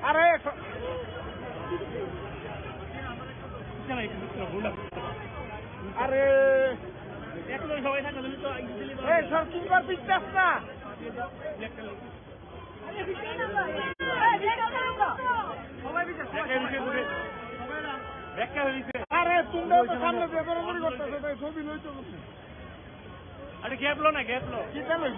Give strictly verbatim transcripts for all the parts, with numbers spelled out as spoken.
আরে, স-, আরে, এই সব কিংবার বিশ্বাস না। আরে, তোমরা তো সামনে দিয়ে দৌড়াদৌড়ি করতেছো, তাই ছবি লইতে করতে। আরে, গ্যাপ লো না, গ্যাপ লো। কিতা লইব?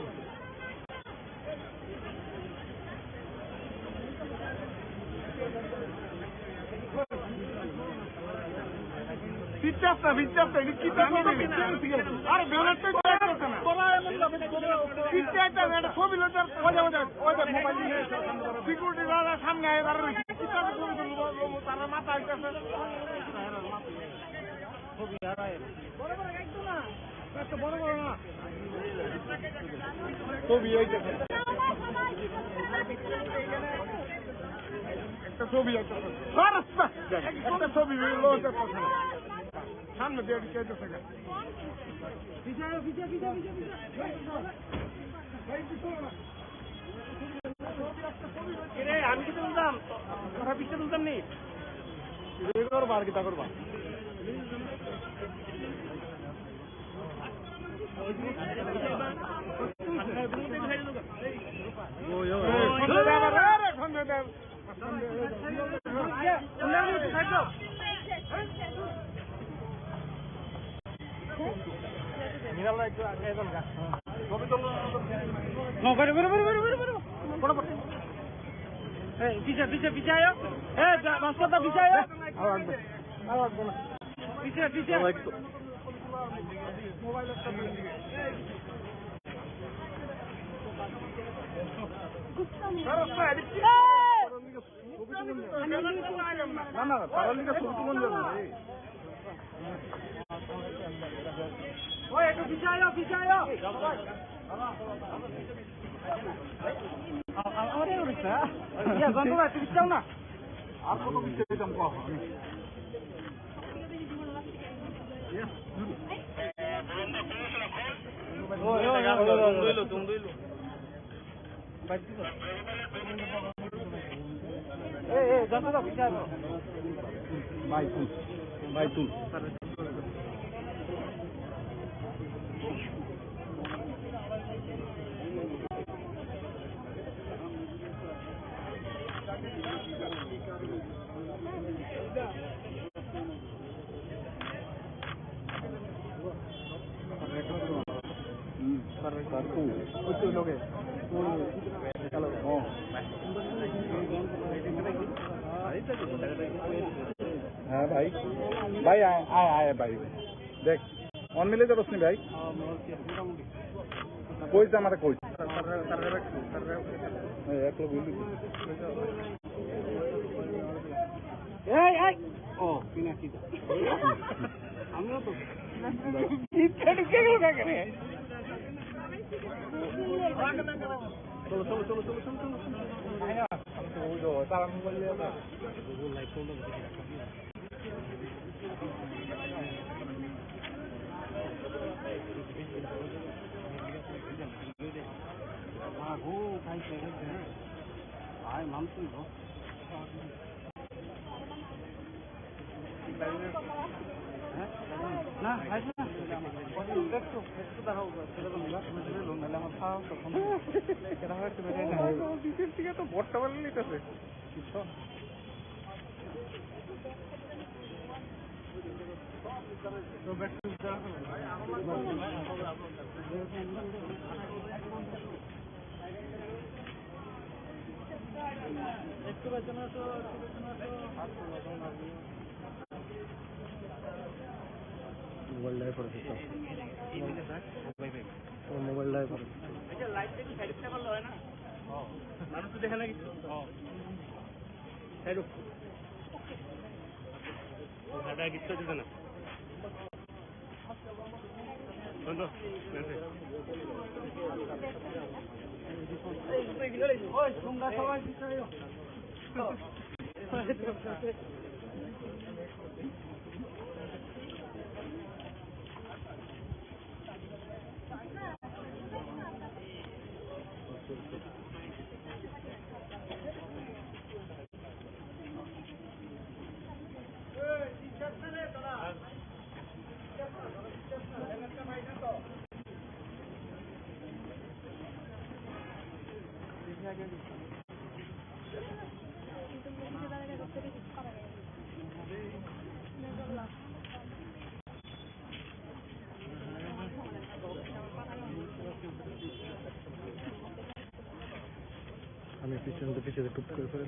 বিশ্বাস না, বিশ্বাস না, এটা কিতা করবে? বিশ্বাস না, ঠিক আছে। আরে, ব্যানার তো চেক করছে না। তোরা এমন ভাবে তোরা পিছে একটা, একটা ছবি লইতে আর ওই যে, ওই যে, ওই যে মোবাইল নিয়ে সিকিউরিটি দাদা সামনে আয়, দাঁড়া রয়েছে। কিতা ছবি তুলবো, তারা মাথা আইতাছে। ছবি আর আয়। বড় বড় একদম না। একটা বড় বড় না। ছবি এই দেখো। একটা ছবি, একটা ছবি। আর একটা, একটা ছবি, ওই লোক একটা ছবি। সামনে দিয়ে দিকে এই দেখো। পিছে আয়, পিছে, পিছে, পিছে, পিছে। এরে, আমি কি তুলতাম? তোরা পিছে তুলতাম নি? কি করবা আর কিতা করবা? No, pero, pero, pero, pero, pero, pero. Por, por. Eh, pisa, pisa, pisa, yo. Eh, da-, mascota, pisa, yo. Pisa, pisa. না, না, তারা লিখে ছবি তুলুন যাবে না, এই। ওই, একটু পিছে আয়, পিছে আয়। আ-, আ-, আরে, ওরে, স্যার। ইয়া, গন্ধ পাচ্ছি, পিছাও না। আর কত পিছে যাইতাম, কহ, আমি। Vai tu. Vai tu. হ্যাঁ ভাই, ভাই আয়, আয়, আয় ভাই, দেখ, অন মিলে যাবস নি ভাই? কইস আমারে কইস। এই এক লোক হইলি। এই, এই। ও, তুই না কি যা। আমিও তো। ইচ্ছা ঢুকে গেল কাকে রে? চলো, চলো, চলো। না, খাইছে না। একটু, একটু দাঁড়াও, ছেলে বন্ধুরা, তুমি যদি লোন নিলে আমার খাওয়া তখন এটা হয়, তুমি এটা হয়। বিদেশ থেকে তো বর্তমানে নিতেছে। মোবাইল নাই পড়ে দিতাম। মোবাইল নাই পড়ে। মানুষ তো দেখে না কিছু। সাইড হোক। ও, এটা কিচ্ছু দিবে না। বন্ধ। ওই, তোমরা সবাই পিছনে যাও। Ami pichon to pichon to kup kore kore.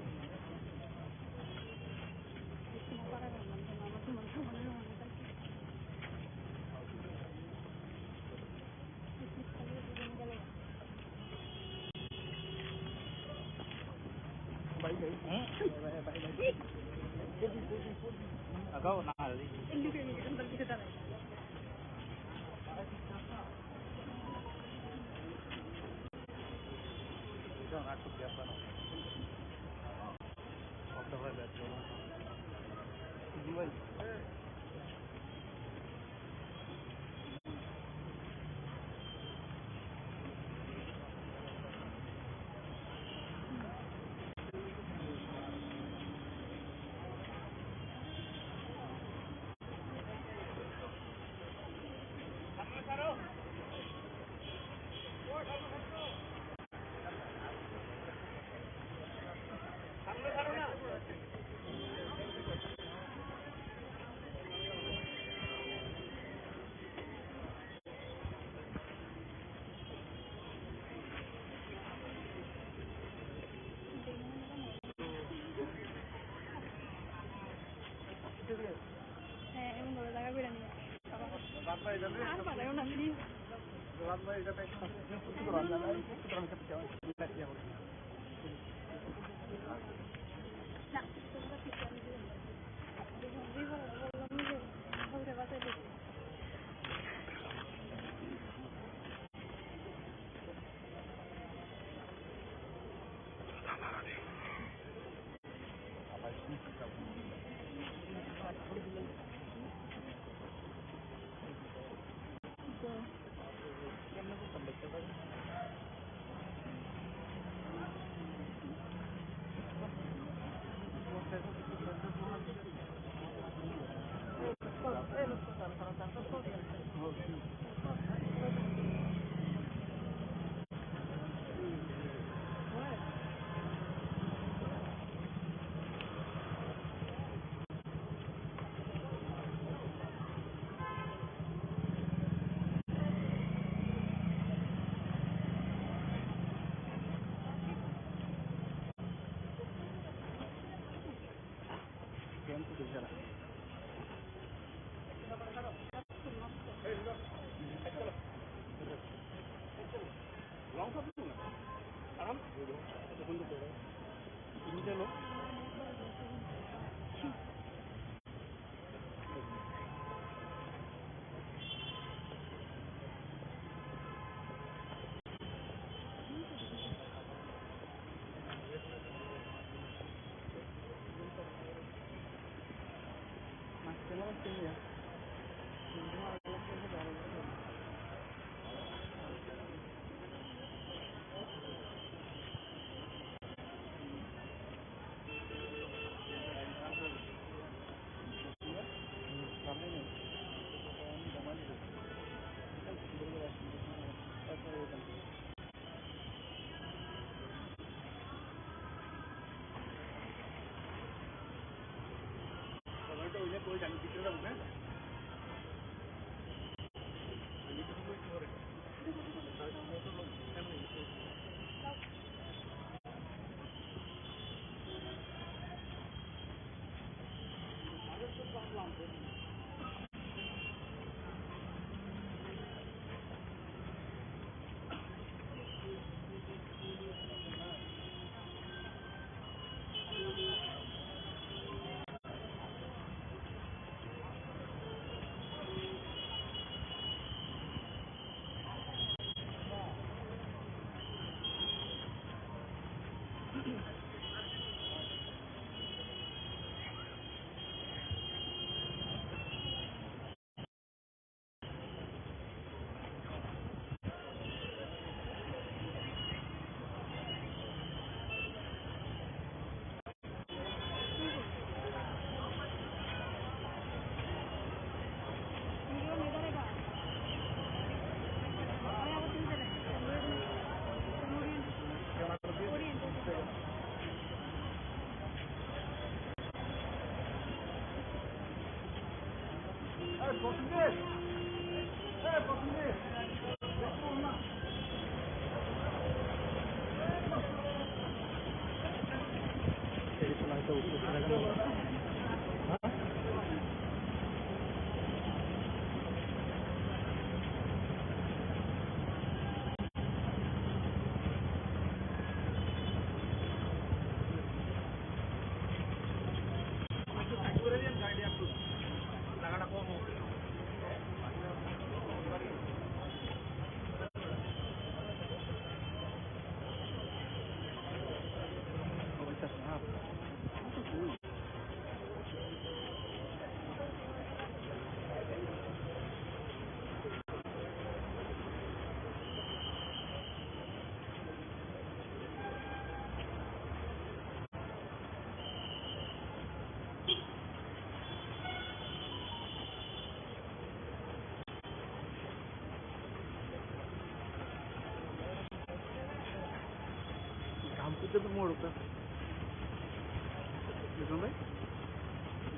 Gampui to moro ka.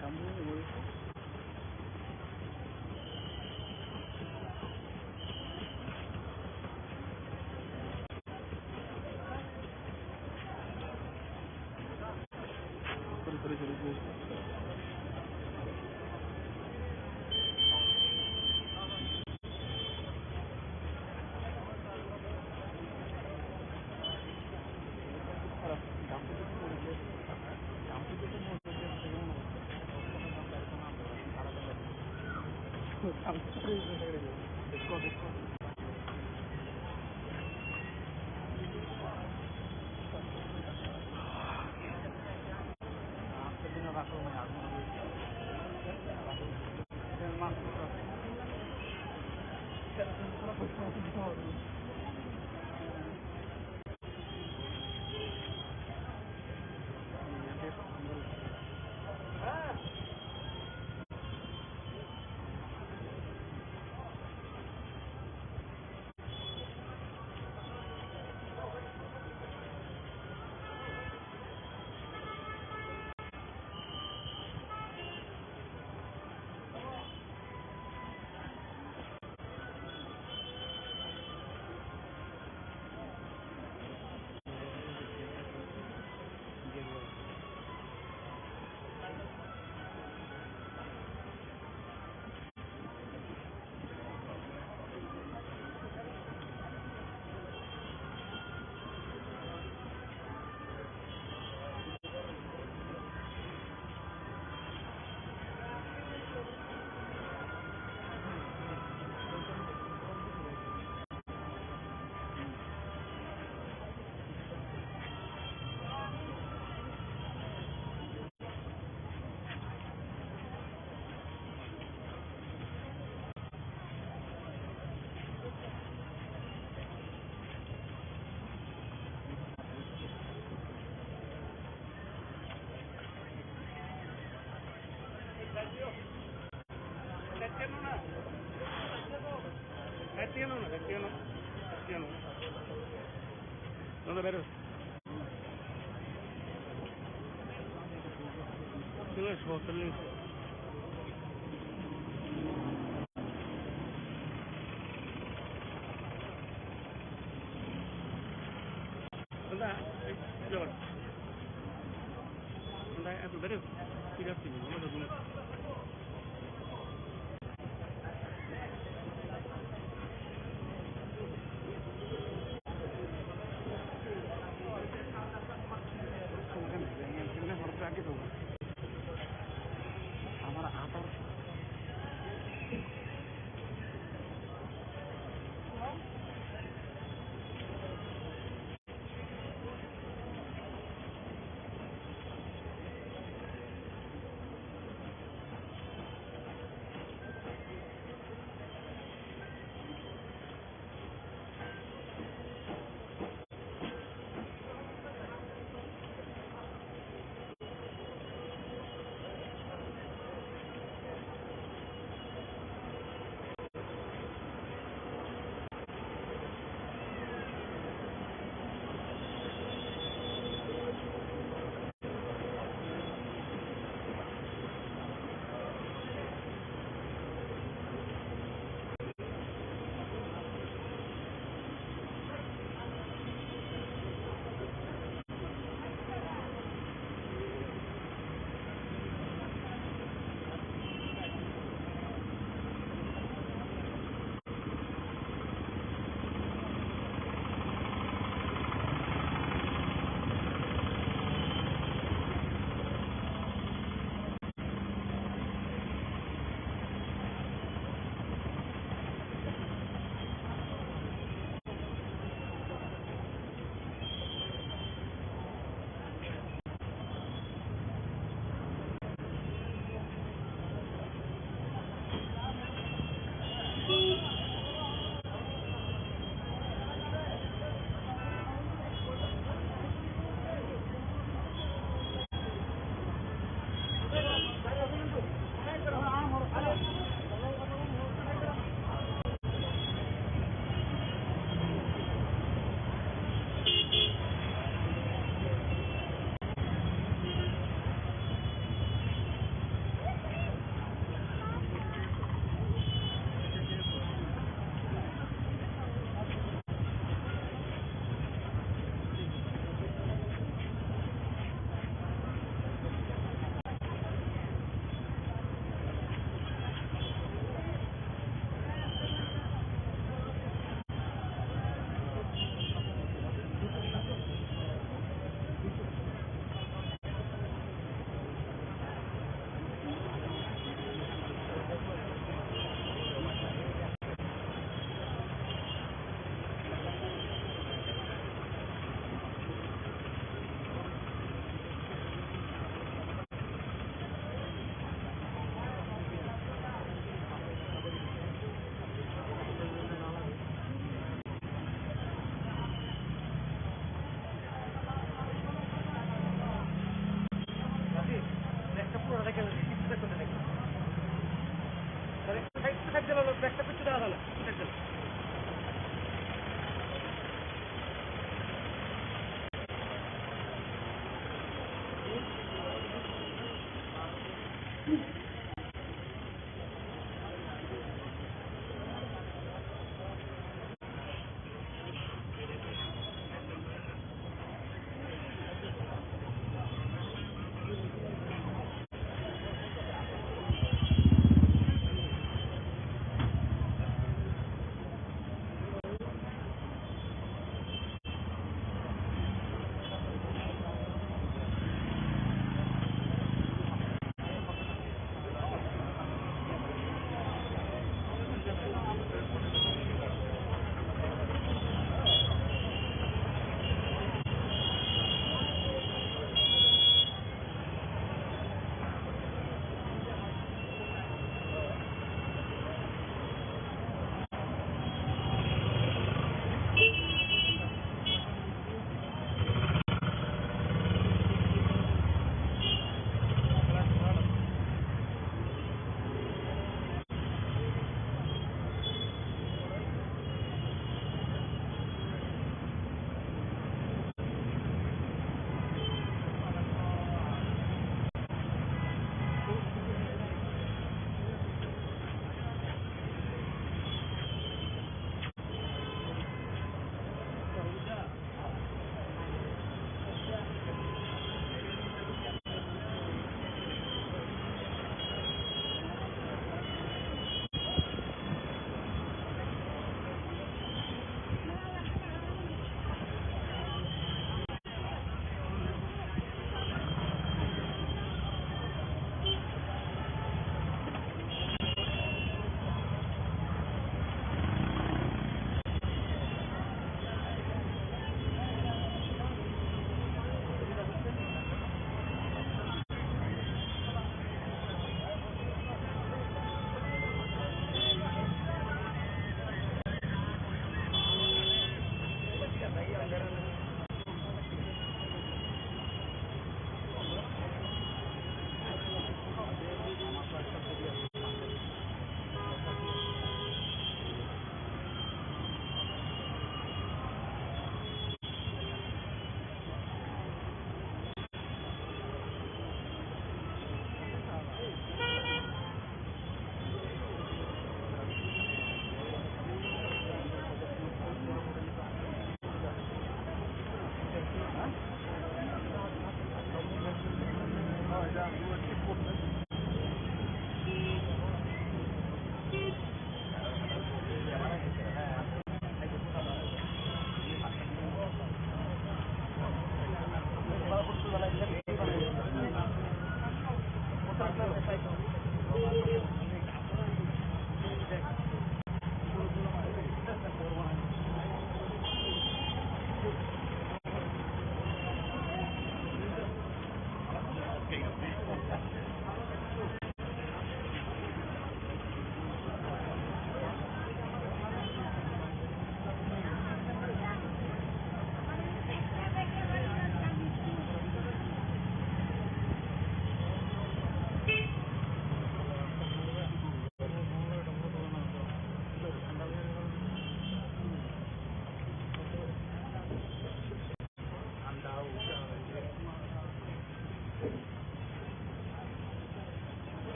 Gampui moro ka.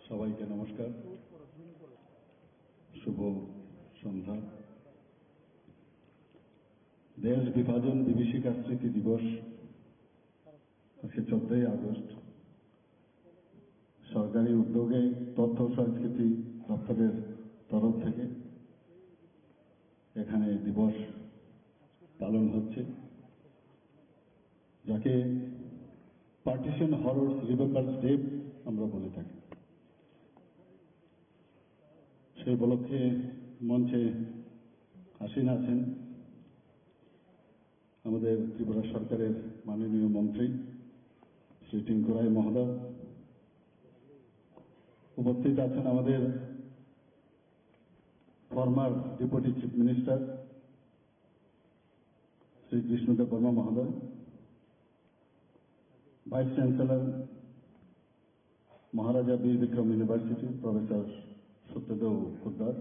সবাইকে নমস্কার, শুভ সন্ধ্যা। দেশ বিভাজন বিভীষিকা স্মৃতি দিবস, আজকে চোদ্দই আগস্ট। সরকারি উদ্যোগে তথ্য ও সংস্কৃতি দপ্তরের তরফ থেকে এখানে এই দিবস পালন হচ্ছে, যাকে পার্টিশন হররস রিমেম্বার্স ডে আমরা বলে থাকি। সেই উপলক্ষে মঞ্চে আসীন আছেন আমাদের ত্রিপুরা সরকারের মাননীয় মন্ত্রী শ্রী টিঙ্কু রায় মহোদয়, উপস্থিত আছেন আমাদের former deputy chief minister Shri Jishnudev Barma মহোদয়, vice chancellor Maharaja Bir Bikram university professor Satyadev Poddar,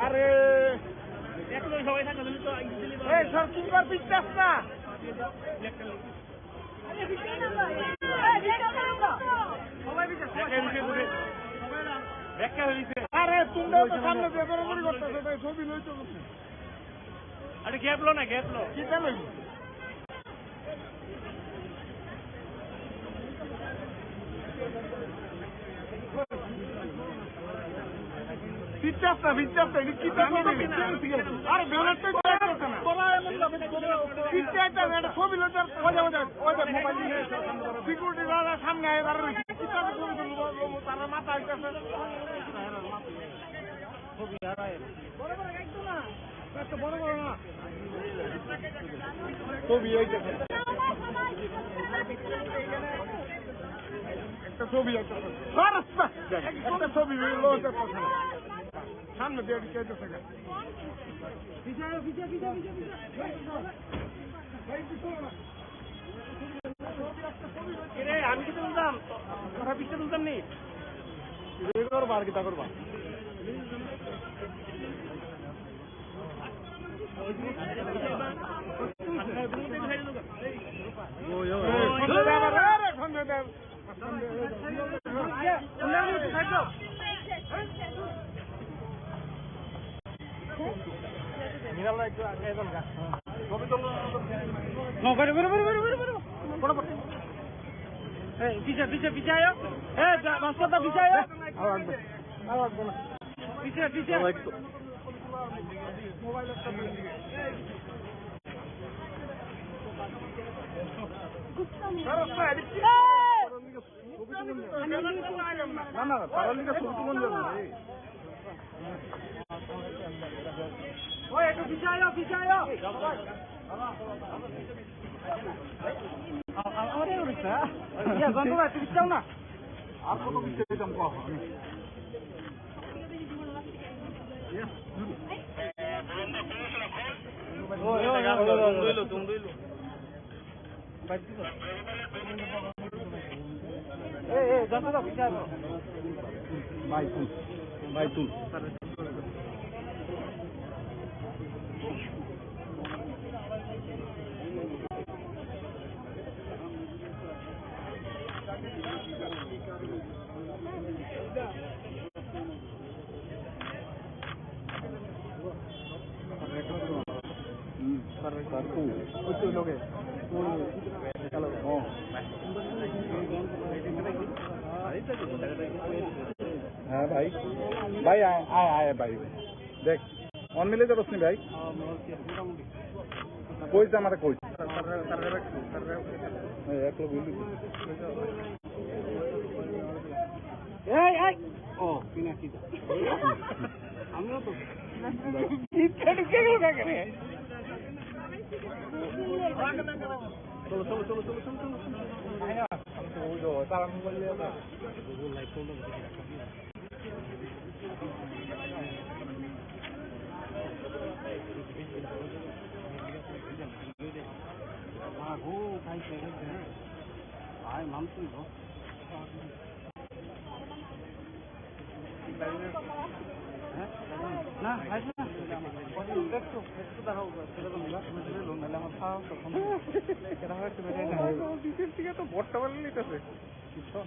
Are, are, eh, sir, tumbar bichas na. আরে, তোমরাও তো সামনে বেদরাদরি করতেছো, তাই ছবি লইছো কোথায়? আরে, গ্যাপ লো না, গ্যাপ লো। কিতা লইবো? পিচ্চাস না, পিচ্চাস না, এটা কি ব্যাপার? আরে, ব্যানার তো চেঞ্জ করছে না। তোরা এমন ভাবে করে, পিচ্চা একটা, একটা ছবি লইতে আর ওই যে, ওই যে, ওই যে মোবাইল নিয়ে এসে সিকিউরিটি গার্ড সামনে আয় দাঁড়ায় রয়েছে। কি তাদের ছবি তুলবো? তারা মাথা আইতাছে। ছবি হারায়। বড় বড় একদম না। এত বড় বড় না। ছবি এই দেখো। একটা ছবি, একটা ছবি। একটা ছবি হইলো, ওটা কথা। সামনে দিয়ে দিকে যেতে থাকো। পিছে, পিছে, পিছে, পিছে, পিছে। ভাই, পিছে না। ছবি, একটা ছবি। এরে, আমি কি তুলতাম? তোরা পিছে তুলতাম নি? ভিডিও করবা আর কি তা করবা। ওই, ওই, ওই। মিনাল ভাই একটু আগে যান গা। No, বেরো, বেরো, বেরো। Photo, photo. এই, পিছে, পিছে, পিছে আয়ো। এই, যা, মাস্টারদা পিছে আয়ো। আর লাগবে। আর লাগবে না। পিছে, পিছে। না, না, তারা লিখে ছবি তুলুন যাবে না, এই। ওই, একটু পিছে আয়ো, পিছে আয়ো। আ-, আ-, আরে, ওরে, স্যার। ইয়া, জন্টু ভাই, তুমি যাও না। আর কত পিছে যাম, কও। ওই, ওই, ওই, ওই, ওই, ওই। Bai, bai, bai, bai. Bai, bai. Hmm. Satu. Itu loge. Oh. হ্যাঁ ভাই। ভাই, আয়, আয়, আয়, ভাই। দেখ, অন মিলে যাবস নি ভাই? কই যা আমারে কই? এই এক লোক হইলি। এই, এই। ও, পিনাকি দা। আমিও তো। ইচ্ছা ঢুকে গেল কাকে রে? চলো, চলো, চলো। না, খাইছ না? একটু, একটু দাঁড়াও, ছেড়ে দাও, নাহলে আমার খাওয়া তখন। এটা হয়, তুমি জানো। আমার তো বিকেল থেকে তো বট্টা বালি নিতেছে। বুঝছো?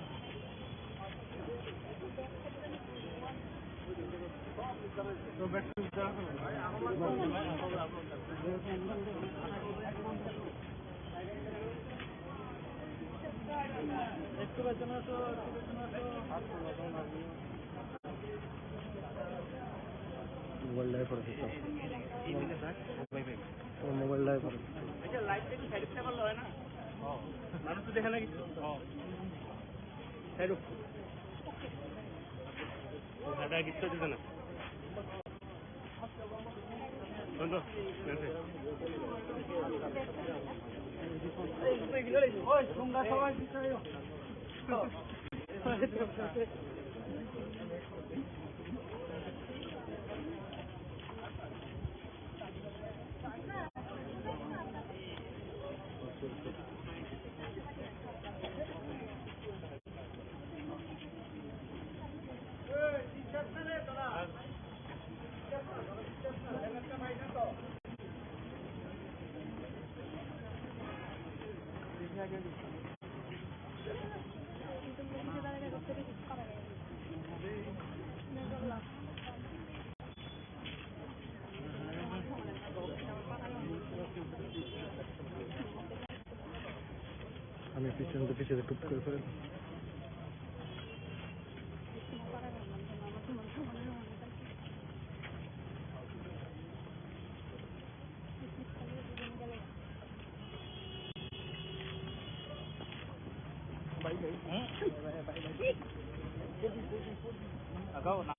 মোবাইল ডাই করে দিতে। মোবাইল ডাই করে দিতে। মানুষ তো দেখে না কিছু। সাইড হোক। হাঁটা কিছু দিতে না। বন্ধ। আমি পিছন তো পিছনে টুপ করে ফেলে। Agaw na.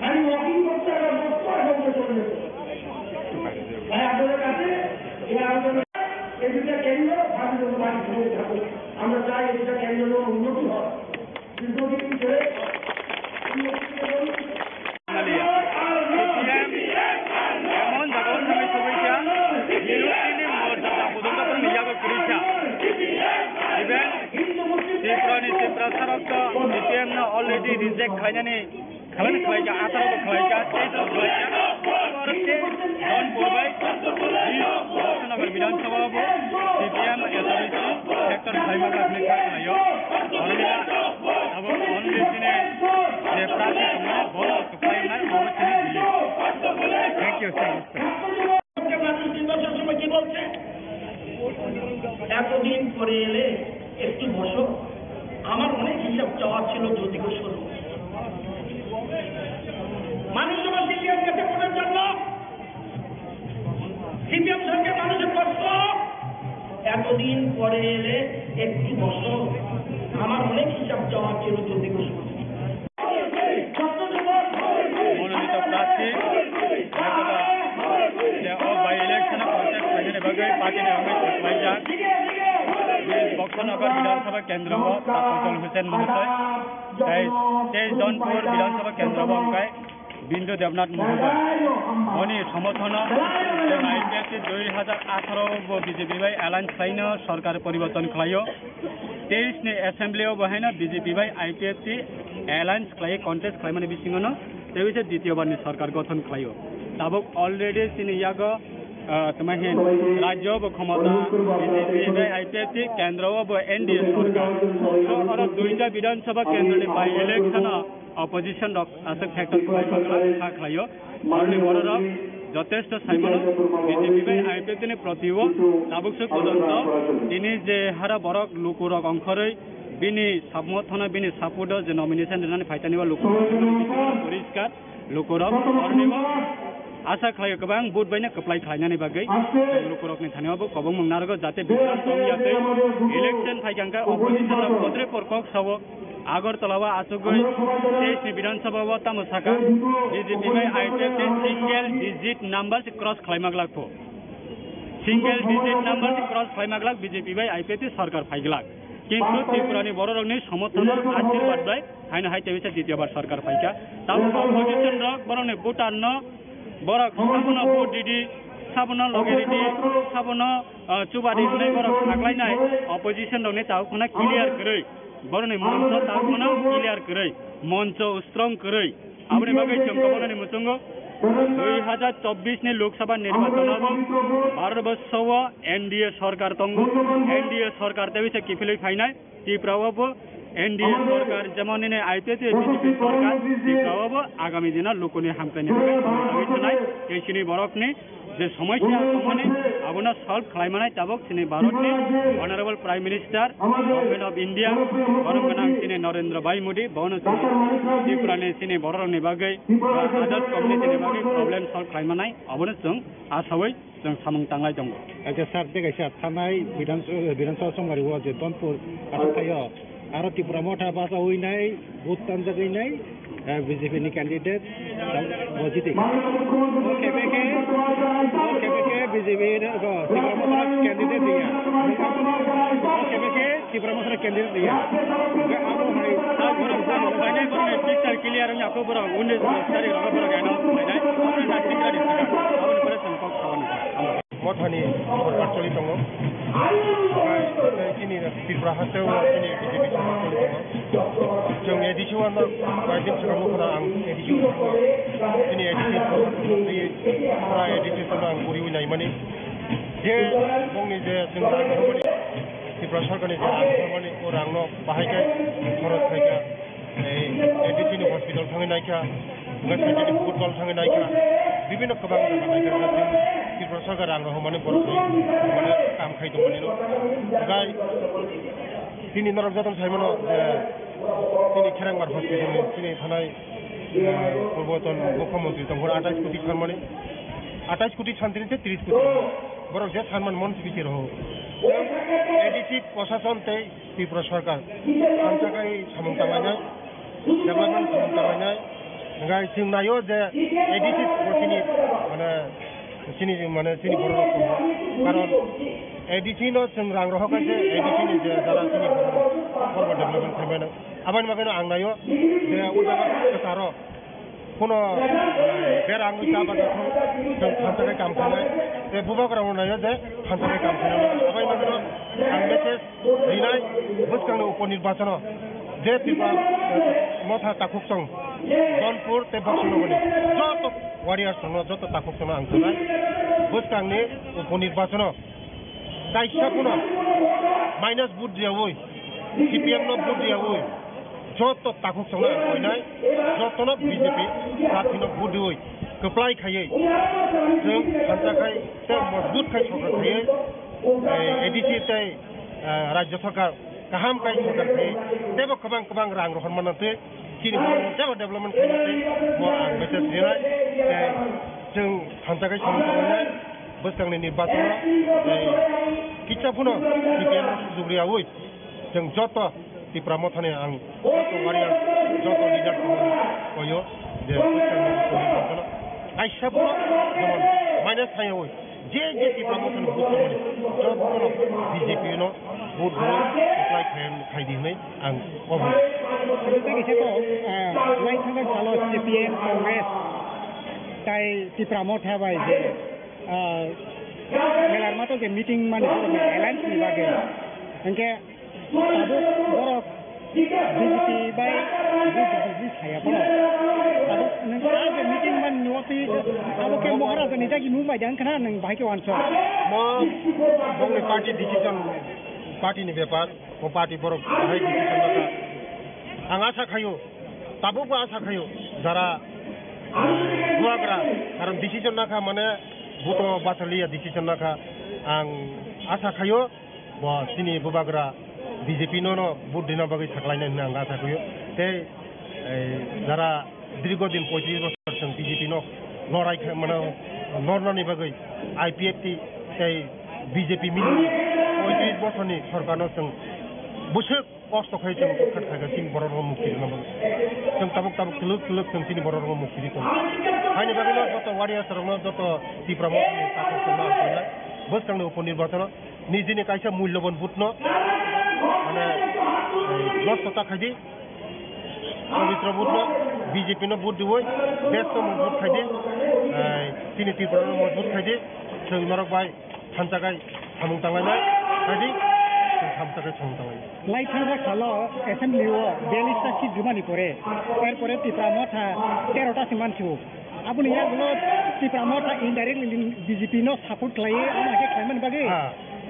আমি ওয়াকিং করতে আমরা বক্তব্য বলতে চলে যেত। তাই আপনাদের কাছে এই আবেদন, এই দুইটা কেন্দ্র ভারতীয় জনতা পার্টি ঘুরে থাকুক। আমরা চাই এই দুইটা কেন্দ্র যেন উন্নতি হয়। দীর্ঘদিন ধরে উন্নতি এবং Emon jaga o thangwi sogwi kha, Nirutini morjada bodolda phano yago kwrwi kha. Even Tripura ni Tiprasa rok to C P M no already reject khlainani khalai khlaikha, atharo bo khlaikha, teis bo khlaikha. Aro tei Jaunpur bai Bishwanagar Bidhan Sabha bo C P M S R C sector khlaima kha hwnwi kha khlaio. Oro nini abo only chini je prarthi tongmani bo kwplai wngnai, obo chini belief. Thank you, thank you, sir. মানুষ তিন বছর সময় কি বলছে? এতদিন পরে এলে একটু বসো, আমার অনেক হিসাব চাওয়ার ছিল জ্যোতি বসুর। মানুষ যখন সিপিএম গেছে ভোটের জন্য, সিপিএম সরকার মানুষের প্রশ্ন, এতদিন পরে এলে একটু বসো, আমার অনেক হিসাব চাওয়ার ছিল জ্যোতি বসু। মনোনীত প্রার্থী je o by election contest khlainani bagwi party ni wngwi kwplaijak. Boksonagar Bidhan Sabha Kendro o Tafazzal Hussain Mohoday tei tei Jaunpur Bidhan Sabha Kendro o wngkha Bindu Debnath Mohoday. Boni somorthono I P F T dui hajar atharo bo B J P bai alliance khlaino sorkar poriborton khlaio. Teis ni assembly o bo haino B J P bai I P F T alliance khlai contest khlaimani bisingo no tei waisa ditiyo bar ni sorkar gothon khlaio. Tabuk already chini yago, ah, tama hin rajyo bo khomota B J P bai I P F T, kendro o bo N D A sorkar. So oro duita Bidhan Sabha kendro ni by election o opposition rok aswk factor khlai kha khlaio. Aroni bororok jotesto saimano B J P bai I P F T ni proti o tabuk se pojonto tini je hara borok lukurok ongkhorwi bini samorthono bini support o je nomination rinani phaitani o lukurok poriskar lukurok aroni o asa khlaio kwbang vote baino kwplai khlainani bagwi lukurokni thani o bo kobongmung narwgo jate bikram tongya tei election phaikha hwnkhe opposition rok kotre por kok sao. Agartala o achugwi teis ni Bidhan Sabha o tamo saka, B J P bai I P F T single digit number se cross khlai maglak pho. Single digit number se cross khlai maglak B J P bai I P F T sorkar phaiglak. Kintu Tripura ni borok rokni somorthon o ashirbad bai haino hai teisa ditiyo bar sorkar phaikha. Tamo opposition rok borok ni voter no borok sabono vote ridi, sabono loge ridi, sabono, ah, chuba ridi hinwi borok saklainai opposition rokni tao khuna clear kwrwi. Borokni moncho tao khuna clear kwrwi, moncho strong kwrwi. Aboni bagwi chwng kwbangmani muchungo dui hajar chobbish ni Lok Sabha nirbachon o bo Bharat Borsho o N D A sorkar tongo, N D A sorkar tei bisa kiphilwi phainai. Tripura o bo N D A sorkar, jemon nini I P F T B J P sorkar, Tripura o bo agami dino lukuni hamkraini bagwi tongwi thanai, tei chini borokni je somosya tongmani abono solve khlai manai tabuk chini Bharatni Honorable Prime Minister, Government of India, borom gwnang chini Narendra Bhai Modi, bono chini Tripurani chini bororokni bagwi, others community ni bagwi problem solve khlai manai, abono chwng asawi chwng samung tanglai tongo. Acha sir, tei kaisa thanai Bidhan, Bidhan Sabha Somgari o je Donpur aswk thaio, aro Tipra Motha bachawi nai, vote tanjagwi nai, eh, B J P ni candidate, bo jiti. O kebeke, o kebeke B J P ni, o Tipra Motha candidate dia. O kebeke Tipra Motha candidate dia. Hingke abo hai, abo hai, abo hai, abo hai, picture clear wngya kho borok, undi sari rok borok ano, hai, hai, abo hai, picture di saka, abo ni pore sengkok khawan. Mothani sorkar choli tongo. Tei chini Tripura haste o chini B J P sorkar choli tongo. Chwng A D C o ano koi din swkang nukho na ang A D C o thangwi chini A D C sorkar choli pura A D C sorkar ang puriwi naimani. Je bongni je chwng ang thangmani Tripura sorkarni je ang thangmani o rangno bahai khe khorok khaikha. Tei A D C ni hospital thangwi naikha, wngkha side ni football thangwi naikha, bibinno kwbang jaga naikha, wngkha chini Tripura sarkar rang rok hwnmani borok rok hwnmani kam khai tongmani no. Hwnkhe chini norok jotono sai mano je chini Kherengbar hospital ni chini thanai, eh, purboton mukhyamantri tongphuru atais koti sanmani, atais koti santini tei tris koti borok je sanmani mon sibisi rw. A D C prosason tei Tripura sarkar hamjaknai samung tanglainai, development samung tanglainai. Hingkhe chwng naio je A D C bo chini, mane, chini, mane, chini borok rok tongo. Karon A D C no chwng rang rohor khe A D C ni je jara chini borok rok development khaimano. Aboni bagwino ang naio je o jaga kwcharo Kuno berang wngwi ta bajak thung, chwng thansa khe kam khainai. Tei bubagra rok naio je thansa khe kam khainai. Abai manwino ang message rinai bwskangni upo nirbachono je Tripura, eh, motha takhuk song Donpur tei Boksonogorni joto warriors rokno, joto takhuk songno ang sanai bwskangni upo nirbachono kaisa phano minus vote riyaui, C P M no vote riyaui, joto takhuk chongno ang koinai, jotono B J P party no vote riui kwplai khaiui, chwng thansa khai tei mojbut khai sorkar khaiui, eh, A D C tei, eh, rajya sorkar kaham khai sorkar khaiui, teibo kwbang kwbang rang rohor manna twi chini borok teibo development khaina tei bo ang message rinai, tei chwng thansa khai samung tangnai. Bwskangni nirbachono, eh, kisa phano C P M no sujuk riyaui, chwng joto Tipra mothani ang joto warrior, joto leader koyo je bwskangni nirbachono kaisa phano jemon minus thangyaui, je je Tipra mothani vote tongmani jotono B J P no vote rwui apply khai, khai di hwnwi ang obo. Tei kisa kok, ah, lai thangkha salo C P M, Congress, tai Tipra motha bai je Ah, melarma to je meeting mani borok ni alliance ni bagwi. Hingke tabuk borok B J P bai B J P saya phano. Tabuk nwng ah je meeting mani nuwatwi abo khe Moharaja ni jagi mung bai de wngkha na nwng bahai khe uansuk. Mo bongni party decision, party ni bepar, mo party borok bahai decision nokha. Ang asa khaio, tabukbo asa khaio, jara, eh, bubagra, karon decision nakha, mane, buto bachaliya decision nakha. Ang asa khaio, bo chini bubagra B J P no, no vote rina bagwi saklainai hwnwi ang asa khaio. Tei, eh, jara dirgo din poitris bochor chwng B J P no lorai khe, mane, lornani bagwi I P F T tei B J P mili poitris bochorni sorkarno chwng Bwswk kosto khai chwng kha kha chini borok rok mukti rwna bagwi. Chwng tabuk tabuk twlwk twlwk chwng chini borok rok mukti rwi tongo. Haini bagwi no joto warriors rok no joto Tipra Motha ni takhuk chwng no ang koi nai. Bwskang ni upo nirbachon o nijini kaisa mulyoban vote no mane nosto ta khai di. Pabitra vote no B J P no vote diwi desh no vote khai di. Chini Tripura no vote khai di. Chwng norok bai thansa khai samung tanglainai, khai di, chwng thansa khai samung tanglainai. Lai thangjak salo assembly o biyallis ta seat rwmani pore, er pore Tipra Motha tero ta se mansio. Aboni yagulo Tipra Motha indirectly B J P no support khlaiwi, amo hai khe khlaimani bagwi Ha.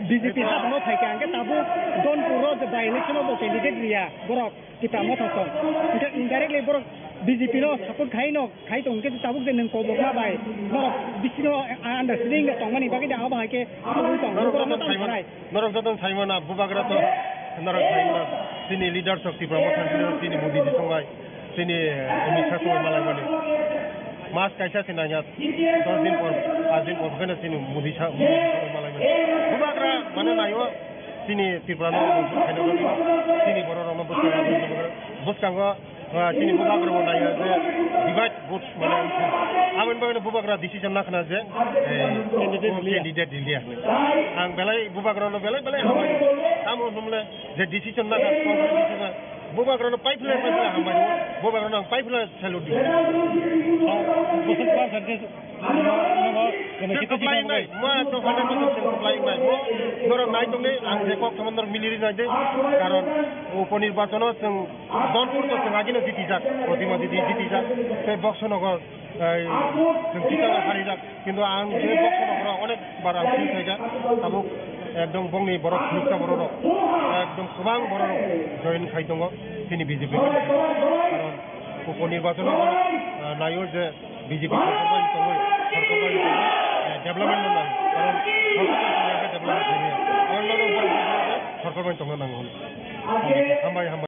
B J P Ito- ha bono phaikha, hwnkhe tabuk Donpur o je by election o bo candidate riya borok. Tipra Motha song. Hingke indirectly borok B J P no support khai no khai tong hingke tabuk je nwng kobokma bai norok bisino understanding no tongmani bagwi de abo hai khe tongwi tong. Norok Borok joto no tang Simon, sanai. Norok joto Simon a bubagra to norok Simon a chini leader sok Tipra Motha chini, chini Modi ji songai chini Amit Shah songai malai mani. Mas kaisa se nanya dos din por, pas din por kena chini Modi Shah, Modi ji songai malai mani. Bubagra mane nayo. Chini Tripura no khaina bagwi chini borok rok no bwskango, bwskango, ah, chini bubagra bo naiya je divide vote mane wngkha. Aboni bagwi no bubagra decision nakhna je, eh, candidate o liya. Candidate liya hinwi. Ang belai bubagra no belai belai hambai. Tamo hwnmle je decision nakha, bubagra no paiphle paiphle hambai. Bubagra no ang paiphle salute di. Bwswk percentage Nono, nono, Chwng khe kwplai wngnai, mo ekdom hundred percent chwng kwplai wngnai. Mo norok nai tongdi, ang je kok samo norok mili ri nai de. Karon upo nirbachon o chwng Donpur to chwng agino jitijak, Protima Didi jitijak, tei Boxonagar, ei, chwng Sitagar harijak. Kintu ang je Boxonagar o onek bar ang phil khaijak, tabuk ekdom bongni borok philuksa borok rok, ekdom kwbang borok rok join khai tongo chini B J P. Karon upo nirbachon o, ah, naio je B J P sorkar bai tongwi, sorkar bai tongwi, eh, development no nango. Karon sorkar bai tongwi development khaimaya. Aboni bagwi borok sorkar bai tongna nango. Hambai, hambai.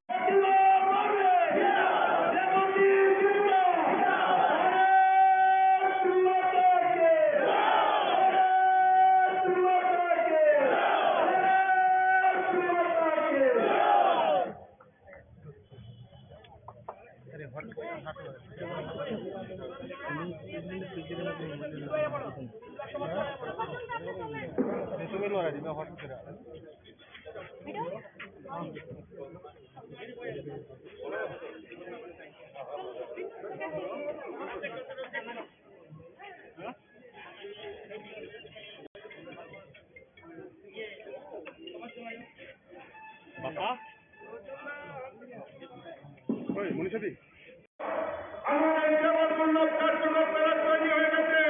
Bapa? Oi, Munisha di. আমার এই সেবা দুর্লভ কার্যকলাপ করার তৈরি হয়ে গেছে।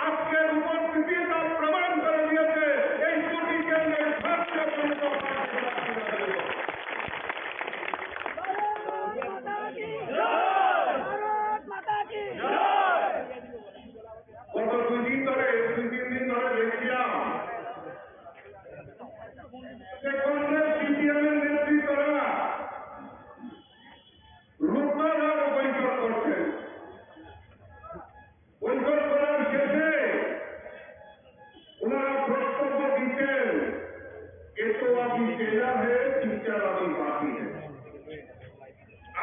আজকের উপস্থিতি তার প্রমাণ করে দিয়েছে এই কোটি কেন্দ্রের ভারতীয় জনতা পার্টি। গত দুই দিন ধরে, দুই তিন দিন ধরে দেখছিলাম যে কংগ্রেস সিপিএম এর নেতৃত্বরা রূপনারায়ণ বৈঠক করছেন। বৈঠক করার শেষে ওনারা বক্তব্য দিচ্ছেন, "এ তো আভি চেলা হে, পিকচার আভি বাকি হে।"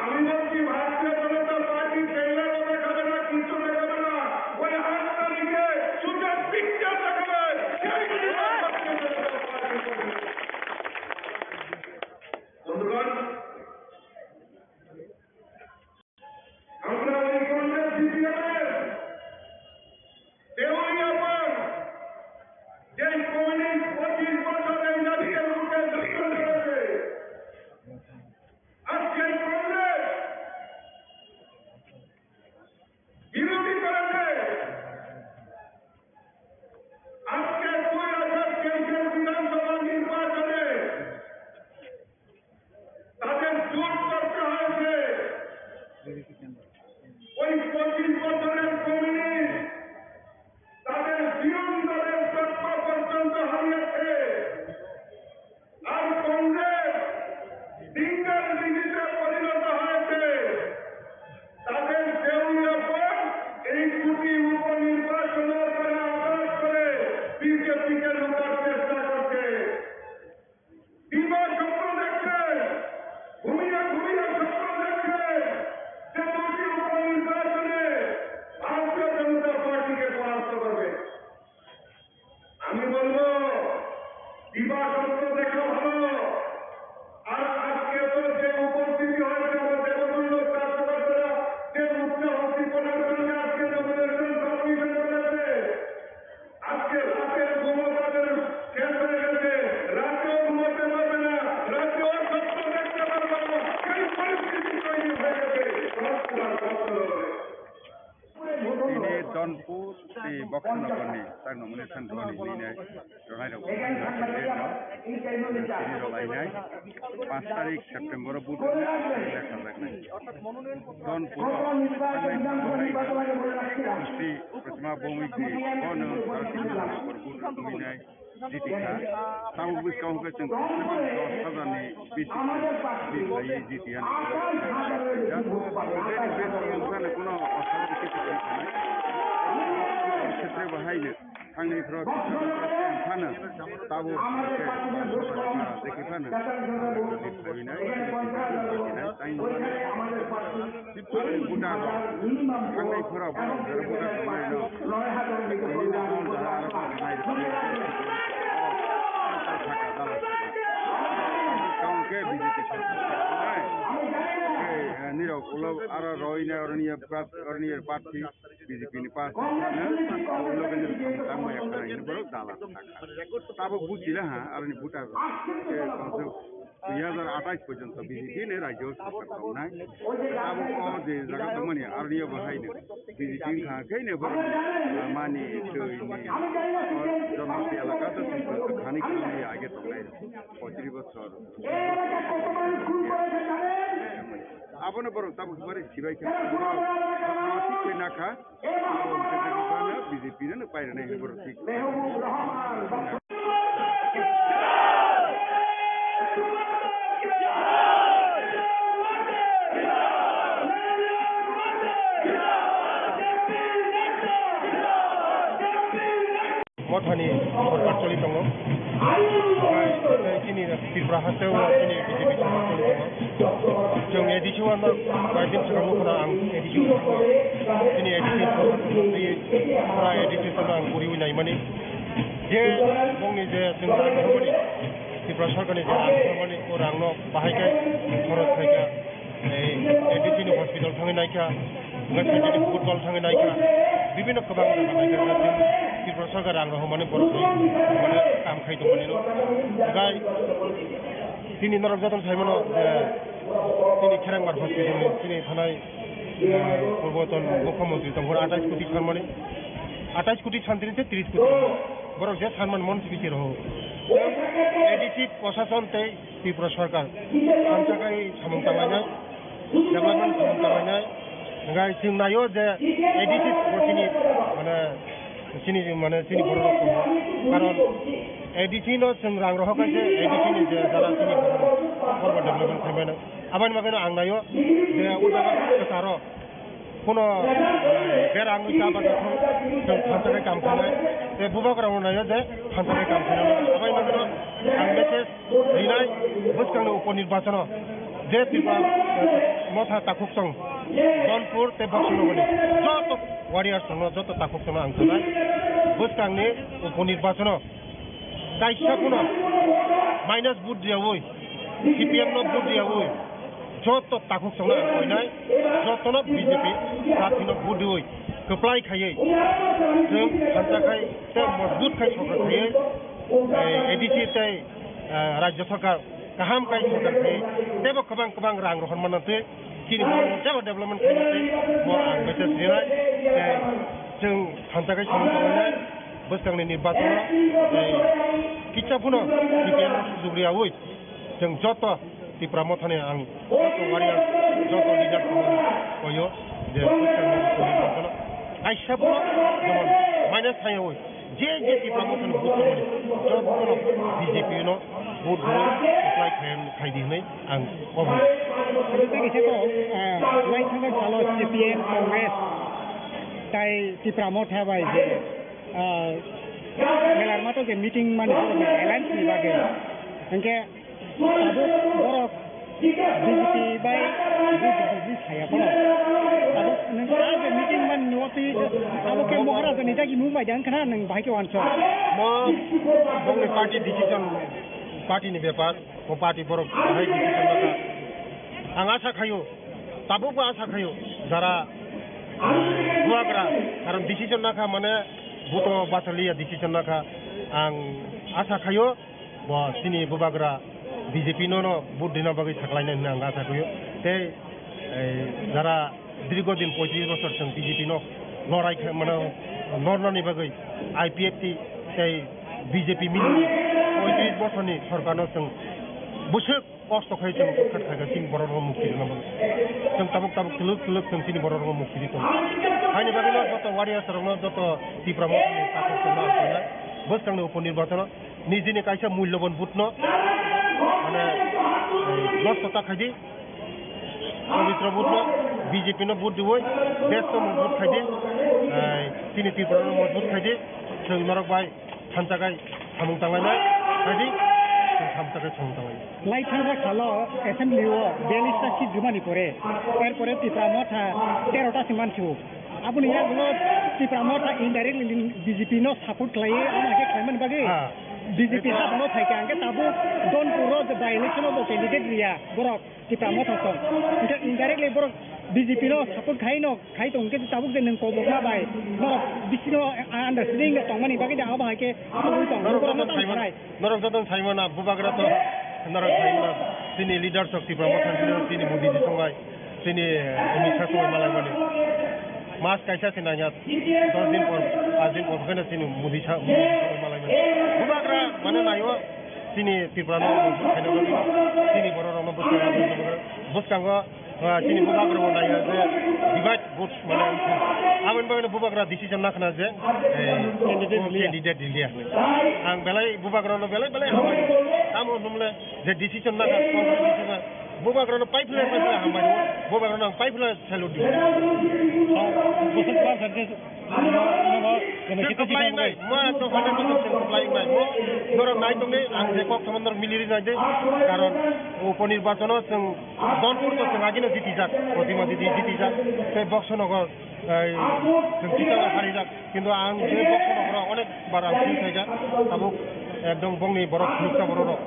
আমি বলছি, ভারতীয় জনতা পার্টি ট্রেলারও দেখাবে না, কিছু দেখাবে না, ওই আট তারিখে শুধু পিকচার দেখাবে, সেই দিনই ভারতীয় জনতা পার্টি করবে। বন্ধুগণ, আমরা ওই কংগ্রেস সিপিএমের দেউলিয়াপাড়, যে কমিউনিস্ট পঁচিশ বছর এই জাতিকে লুটে দখল করেছে, আজকে কংগ্রেস বিরোধী করেছে। আজকে দুই হাজার তেইশের বিধানসভা নির্বাচনে Box number ni tak nongmani san rwani hinwi nai rwnai rok bo tini rok lainai. Panch tarik September o vote rwna le sajaknai. Don puro tangnai Kusti Pratima Bhowmik ni bono sarati number vote rwinai. Jiti kha. Tabuk bwskang hwnkhe chwng dos hajar ni bisi bisi bai jiti ani. Besi wngkha ni kuno osaboni khe tongwi thanai. Khetre bo hai no thangnai phro phano tabuk hwnkhe jeki phano. Buda rok, tangnai phora borok, jera buda tongnai no. Nini no tong jaha aro kok nai rok. Tong khe B J P sarkar nai. Khe, eh, nirok ulo aro roi nai oroni ya prat, oroni ya party B J P ni party no. Ulo khe nirok tong tangma ya khanai ni borok dala sakha. Tabuk buji la ha, aroni buda rok. Khe tong khe dui hajar athais porjonto B J P ni rajyo sarkar tongnai. Abo o je jaga tongmani aroni bo hai no B J P wngkha khe ne borok mani twi ni o jonoti elaka to twi to khani khani age tongnai poitris bochor. Abono borok tabuk bari sibai khe borok thik khe nakha. Abo hwnkhe jagano B J P no pairwnai hwnwi borok thik. Mothani sorkar choli tongo. Tei chini Tripura haste o chini B J P sorkar choli tongo. Chwng A D C o ano koi din swkang nukho na ang A D C o thangwi chini A D C sorkar twi pura A D C sorkar ang puriwi naimani. Je bongni je chwng rang rwmani, Tripura sorkarni je rang rwmani, o rangno bahai khe khorok khaikha. Ei A D C ni hospital thangwi naikha, wngkha Saitini football thangwi naikha, bibinno kwbang jaga naikha, Tripura sorkar rang rok mane borok rok mane kam khai tongmani no. Wngkha chini norok jotono saimano je chini Kherangbar hospital ni chini thanai, eh, purboton mukhyamantri tongphuru athais koti sanmani, athais koti santini se tris koti borok je sanmani mon sibisi rok. A D C prosason tei Tripura sorkar thansa khai samung tanglainai, development samung tanglainai. Hingkhe chwng naio je A D C bo chini, mane, chini, mane, chini borok rok tongo. Karon A D C no chwng rang rohor khe se A D C ni je jara chini borok rok, borok development khaimano. Aboni bagwino ang naio je o jaga kwcharo Kuno, eh, berang wngkha abo joto chwng thansa khe kam khainai. Tei bubagra rok naio je thansa khe kam khainai. Abai manwino ang message rinai bwskangni upo nirbachono je Tripura, eh, motha takhuk chwng Donpur tei Boksonogorni joto warriors rokno joto takhuk chwngno ang sanai bwskangni upo nirbachono. Kaisa phano minus vote riyaui, C P M no vote riyaui, joto takhuk chwngno ang koinai, jotono B J P party no vote riui, kwplai khaiui, chwng thansa khai tei mojbut khai sorkar khaiui, eh, A D C tei, eh, Rajya Sarkar kaham khai sorkar khaiui, teibo kwbang kwbang rang rohor manna twi, chini borok no jebo development khaina tei bo ang message rinai, tei chwng thansa khai samung tangnai, bwskangni nirbachono, tei kitsa phano C P M no sujug riyaui, chwng joto Tipra Mothani ang joto warrior, joto leader koyo je bwskangni nirbachono kaisa phano jemon minus thangyaui, je je Tipra Mothani vote tongmani jotono B J P no vote rwui apply khai, khai di hwnwi ang kok rw. Tei kisa kok, ah, uaisukmani salo C P M, Congress tei Tipra Motha bai je, ah, Melarmato je meeting mani borokni alliance ni bagwi. Hwnkhe tabuk borok B J P bai B J P saya phano. Tabuk nwng a je meeting mani nugo twi abo khe Moharaja ni dagi mung bai de wngkha na nwng bahai khe uansuk. Mo bongni party decision, party ni bepar. O party borok bahai decision naka. Ang asa khaio, tabukbo asa khaio, jara bubagra, karon decision naka mane buto bachaliya decision naka. Ang asa khaio, bo chini bubagra B J P no no vote dina bagwi saklaina hwnwi ang asa khaio. Tei, eh, jara dirgo din poitris bosor chwng B J P no lorai khe mano. Nornani bagwi I P F T tei B J P mili poitris bosorni sorkarno chwng bwswk kosto khai chwng utkhat khaikha chini borok rokno mukti rwna bagwi. Chwng tabuk tabuk twlwk twlwk chwng chini borok rokno mukti rwi tongo. Haini bagwino joto warriors rokno, joto Tipra Mothani takhuk chwngno ang tongnai. Bwskangni upor nirbachono nijini kaisa mulyoban vote no, mane, eh, nosto ta khaidi. Pabitra vote no, B J P no vote diwi, desh no vote khaidi. Eh, chini Tripura no vote khaidi. Chwng norok bai thansa kai samung tanglainai, khaidi. Chwng thansa kai samung tanglainai. Lai thansa khalo assembly o biyallis ta seat jumani pore, er pore Tipra Motha tero ta se mansiwo. Aboni yagulo Tipra Motha indirectly B J P no support khlaiwi, amo khe khlaimani bagwi Ha. B J P ha bono phaikha, hwnkhe tabuk Donpur o je by election o bo candidate riya borok Tipra Motha song. Hwnkhe indirectly borok B J P no support khai no khai tong, hwnkhe tabuk je nwng kobokma bai norok bisingo understanding tongmani bagwi de abo hai khe tongwi tong. Norok Borok joto no tamo saimano, sanai. Norok joto saimano, bubagra to norok saimano, chini leaders of Tipra Motha chini Modi ji tongnai. Chini, eh, Amit Shah songwi malaimani. Mas kaisa se nangya, dos din por, pas din por phano chini Modi sa, Modi songwi malaimani. Bubagra mane naio, chini Tripura no khaina bagwi, chini borok rokno bwskango, bwskango, ah, chini bubagra bo naio je divide votes mane wngkha. Aboni bagwino bubagra decision nakhna je, eh, Candidate o rwliya. Candidate rwliya hinwi. Ang belai bubagra no belai belai hambai. Tamo hwnmle je decision nakha, Congress decision. Bubagrano paiphlai paiphlai hambai rwo. Bubagrano ang paiphlai salute di. Bwswk percentage nogo, nogo, Chwng kwplai wngnai, mo ekdom hundred percent chwng kwplai wngnai. Mo norok nai tongdi, ang je kok thoma norok mili ri nai di. Karon uponirbachano chwng Donpur to chwng agino jitijak, Protima Didi jitijak, tei Boxonogo, eh, chwng Tisabai harijak. Kintu ang je box no borok onek bar ang feel khaikha, tabuk ekdom bongni borok phunuksa borok rok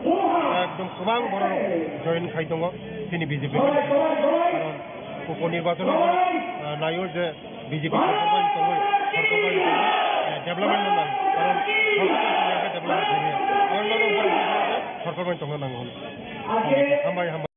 ekdom kwbang borok rok join khai tongo chini B J P. Karon upo nirbachon o borok, ah, naio je B J P sorkar bai tongwi, sorkar bai tongwi, eh, development no nai. Karon sorkar bai tongwi development khaimaya. Abo no borok sorkar bai tongna nango hwnwi. Hambai, hambai.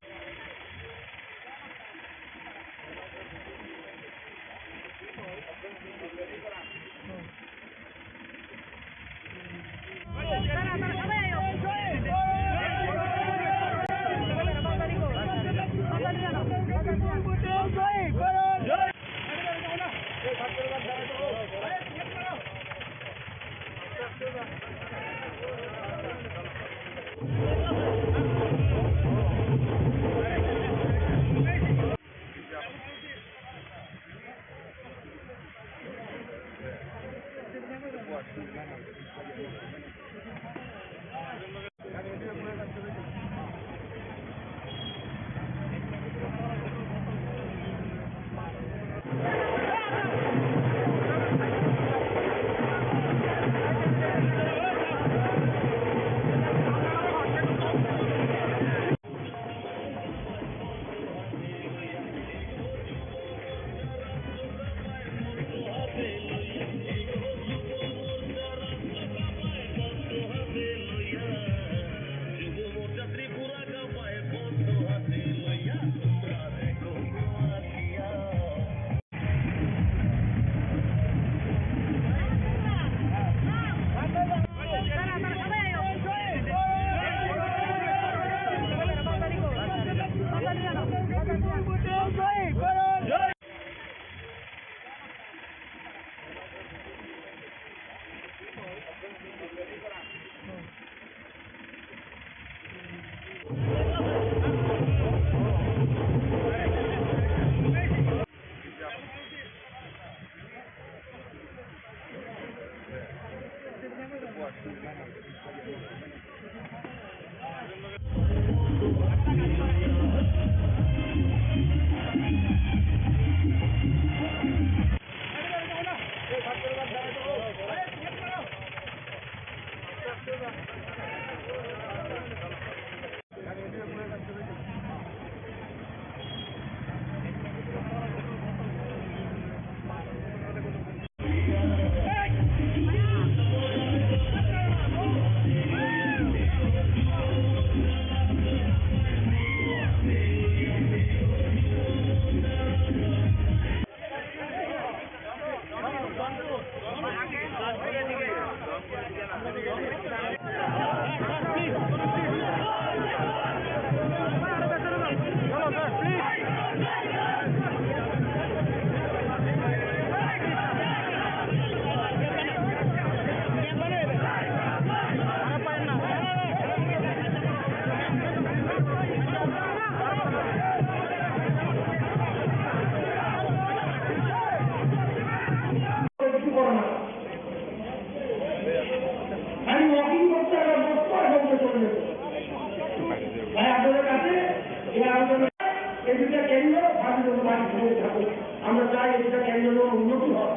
এই দুটা কেন্দ্র ভারতীয় জনতা পার্টি ঘুরে থাকে। আমরা চাই এই দুটা কেন্দ্র যেন উন্নতি হয়।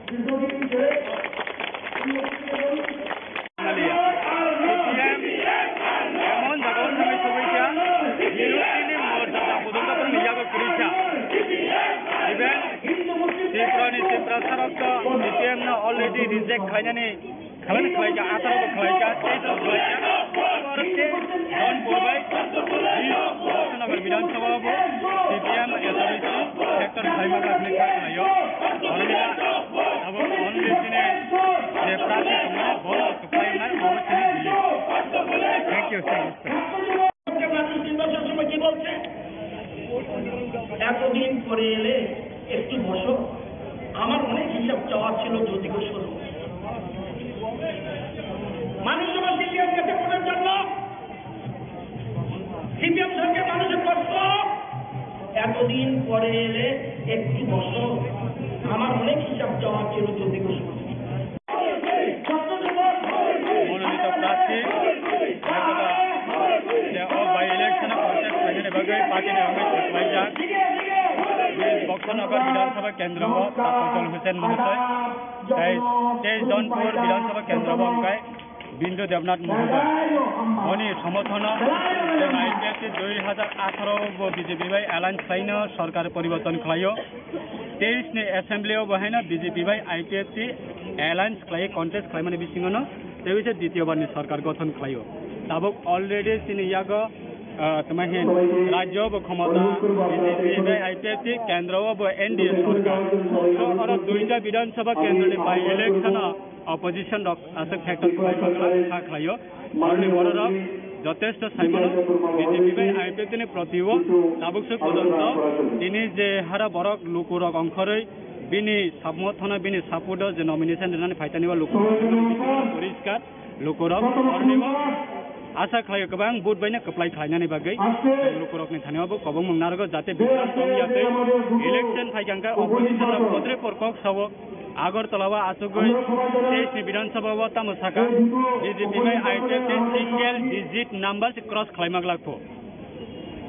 দীর্ঘদিন ধরে Emon jaga o thangwi sogwi kha, C P I M ni morcha jang bodol dopor ni yago kwrwi kha. Even Tripura ni Tiprasa rok to C P I M no already reject khlainani khlaina khlai kha, atharo bo khlai kha, tei bo khlai kha. Aro tei Don Purbai, Bidhan Sabha bo C P I M S R C factor khlai ma kha hwnwi kha khlaio. Aro abo only chini je prarthi tongmani bo Thank you, thank you, sir. এতদিন পরে এলে একটু বসো। আমার অনেক হিসাব চাওয়ার ছিল জ্যোতিকোষর। মানুষ যখন সিপিএম গেছে ভোটের জন্য, সিপিএম সরকার মানুষের কষ্ট। এতদিন পরে এলে একটু বসো, আমার অনেক হিসাব চাওয়ার ছিল জ্যোতিকোষর। Mononito prarthi, je o by election o contest khlainani bagwi party ni wngwi saklaijak. Bini Boksonagar Bidhan Sabha kendro o Tafajol Hussain Mohoday, tei tei Donpur Bidhan Sabha kendro o wngkha Bindu Debnath Mohoday. Boni somorthono chwng I P F T dui hajar atharo bo B J P bai alliance khlaino sorkar poriborton khlaio. Teis ni assembly o bo haino B J P bai I P F T alliance khlai contest khlaimani bisingo no tei waisa dityo bar ni sorkar gothon khlaio. Tabuk already chini yago, ah, tama hin rajyo bo khomota B J P bai I P F T, kendro o bo N D A sorkar. So oro duita Bidhan Sabha kendro ni by election o opposition rok aswk factor khlai ma glak kha khlaio. Aroni bororok jotesto saimano B J P bai I P F T ni proti o tabuk se pojonto tini je hara borok lukurok ongkhorwi bini samorthono bini support o je nomination rinani phaitani o lukurok poriskar lukurok aroni o asa khlaio kwbang vote baino kwplai khlainani bagwi lukurokni thani o bo kobongmung narwgo jate biswas tongya tei election phaikha hwnkhe opposition rok podre por kok sao. Agartala o achugwi teis ni Bidhan Sabha o tamo saka, B J P bai I P F T single digit number se cross khlai ma glak pho.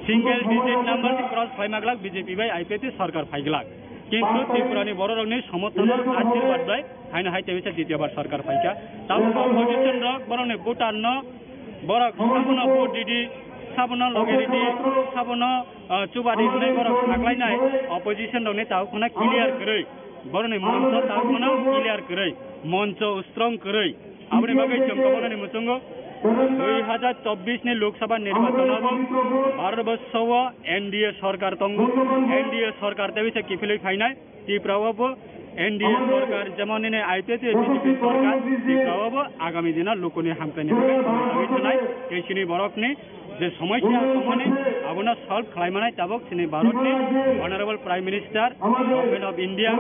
Single digit number se cross khlai ma glak B J P bai I P F T sorkar phai glak. Kintu Tripura ni bororokni somorthon o ashirbad bai haino hai teisa dityo bar sorkar phaikha. Tabuk opposition rok borokni voter no borok sabono vote ridi, sabono loge ridi, sabono, ah, chuba ridi hinwi borok saklainai opposition rokni tabuk khuna clear kwrwi. Boroni moncho tabuk phano clear kwrwi, moncho strong kwrwi. Aboni bagwi chwng kwbangmani muchungo dui hajar chobbish ni Lok Sabha nirbachon o bo Bharat borso o N D A sorkar tongo, N D A sorkar tei bisa kiphilwi phainai Tripura o bo N D A sorkar, jemon nini I P F T B J P sorkar, Tripura o bo agami dino lukuni hamkraini bagwi tongwi thanai tei chini borokni je somosya tongmani abono solve khlai manai tabuk chini Bharatni Honorable Prime Minister, Government of India,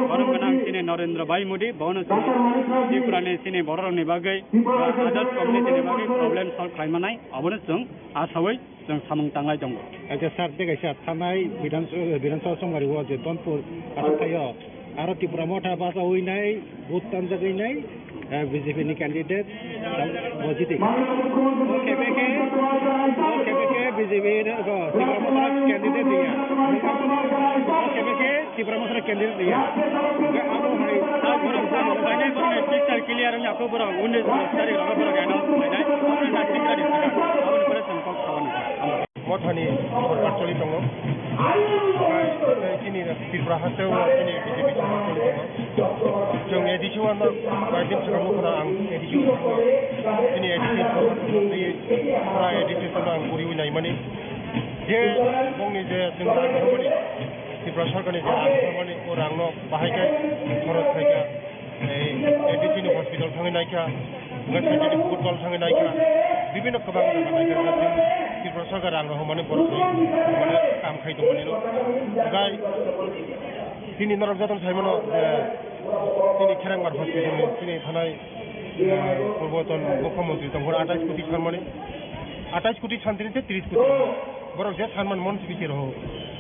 borok gwnang chini Narendra Bhai Modi, bono chini Tripurani chini bororokni bagwi, others community ni bagwi problem solve khlai manai, abono chwng asawi chwng samung tanglai tongo. Acha sir, tei kaisa thanai Bidhan, Bidhan Sabha Songari o je Donpur aswk thaio, aro Tipra Motha bachawi nai, vote tanjagwi nai, eh, B J P ni candidate, bo jiti. O kebeke, o kebeke B J P ni, o, Tipra Motha candidate ya. O kebeke Tipra Motha candidate ya. Hwnkhe abo hai, borok, borok, borok, picture clear wngya kho borok, undi borok, sari rok borok, ano, hai, hai, abo na singkari saka, abo ni pore songkok sabani. Mothani sorkar choli tongo. Tei chini Tripura haste o chini B J P sorkar choli tongo. Chwng A D C o ano koi din swkang nukho na ang A D C o thango. Chini A D C sorkar tei pura A D C sorkar ang puriwi naimani. Je bongni je chwng rang rwmani, Tripura sorkarni je rang rwmani, o rangno bahai khe khorok khai kha. Ei, A D C ni hospital thangwi naikha, website ni football thangwi naikha, bibhinno kwbang jaga naikha, Tripura sarkar rang rok mani borok mane kam khai tongmani no. Gai, tini norok jotono saimano je tini Kherangbar hospital ni tini thanai, eh, purboton mukhyamantri tongphuru atais koti sanmani, atais koti santini tei tris koti borok je sanman mon sibisi roho.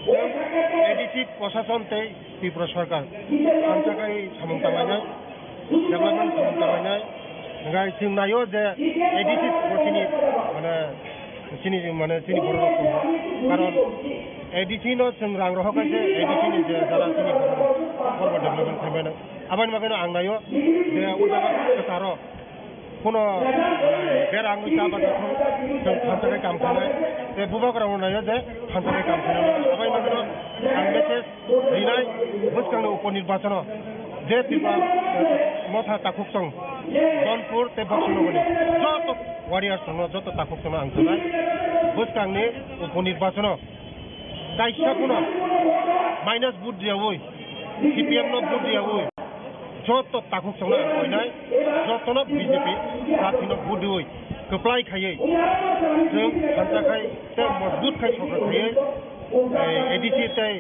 A D C prosason tei Tripura sarkar thansa khai samung tanglainai, development samung tanglainai. Hingkhe chwng naio je A D C protini, mane, Chini mane chini borok rok tongo. Karon A D C no chwng rang rohor kaisa A D C ni je jara chini borok rok kormo development khaimano. Aboni bagwi no ang naio je o jaga kwcharo kuno bera wngwi cha bata thung chwng thansa khe kam khainai. Tei bubagra no naio je thansa khe kam khainai. Aboni bagwi no ang message rinai bwskangni upo nirbachono je Tripura motha takhuk chwng Donpur tei Boksonogorni joto warriors rokno joto takhuk chwngno ang sanai bwskangni upo nirbachono kaisa phano minus vote riyaui, C P M no vote riyaui, joto takhuk chwngno ang koinai, jotono B J P party no vote riui, kwplai khaiui, chwng thansa khai tei mojbut khai sorkar khaiui, eh, A D C tei,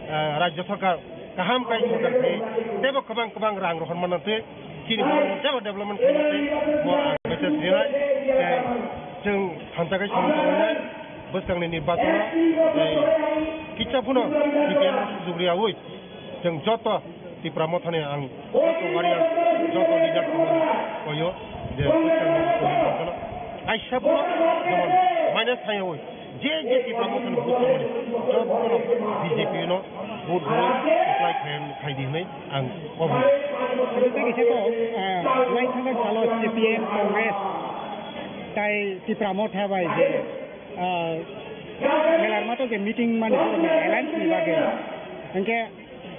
eh, rajya sorkar kaham khai sorkar khai, teibo kwbang kwbang rang rohor manna twi, chini borok teibo development khai twi, bo ang message rinai, tei chwng thansa khai samung tangnai, bwskangni nirbachono, tei kitsa phano C P M no sujuk riyaui, chwng joto Tipra mothani ang joto warrior, joto leader koyo je bwskangni nirbachono kaisa phano jemon minus thangyaui, je je Tipra mothani vote tongmani jotono B J P no vote rwi apply khai, khai di hwnwi ang kobor. Tei kisa kok, ah, lai thangkha salo C P M, Congress tai Tipra motha bai je, ah, melar mato je meeting mani alliance ni bagwi. Hwnkhe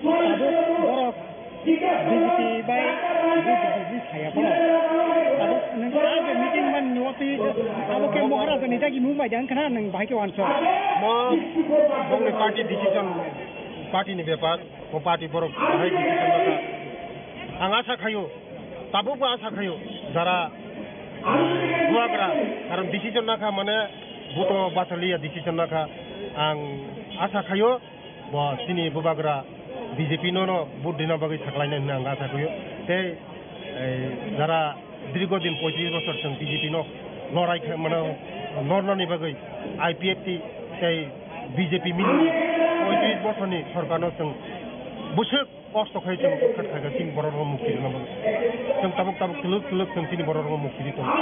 tabuk borok B J P bai B J P saya phano. Tabuk nwng a je meeting man ni watwi abo khe Maharaja ni dagi mung bai dang khna nwng bahai khe wansok. Mo bongni party decision, party ni bepar, mo party borok bahai decision naka. Ang asa khayo, tabuk bo asa khayo, jara bubagra karon decision naka mane buto bachaliya decision naka. Ang asa khayo, bo chini bubagra B J P no, no vote rina bagwi saklainai hwnwi ang asa khaio. Tei, eh, jara dirgo din poitris bosor chwng B J P no lorai khe, mane, lornani bagwi I P F T tei B J P mili poitris bosorni sorkarno chwng bwswk kosto khai chwng khat khai chini borok rok mukti rwna bagwi. Chwng tabuk tabuk twlwk twlwk chwng chini borok rok mukti rwi tongo.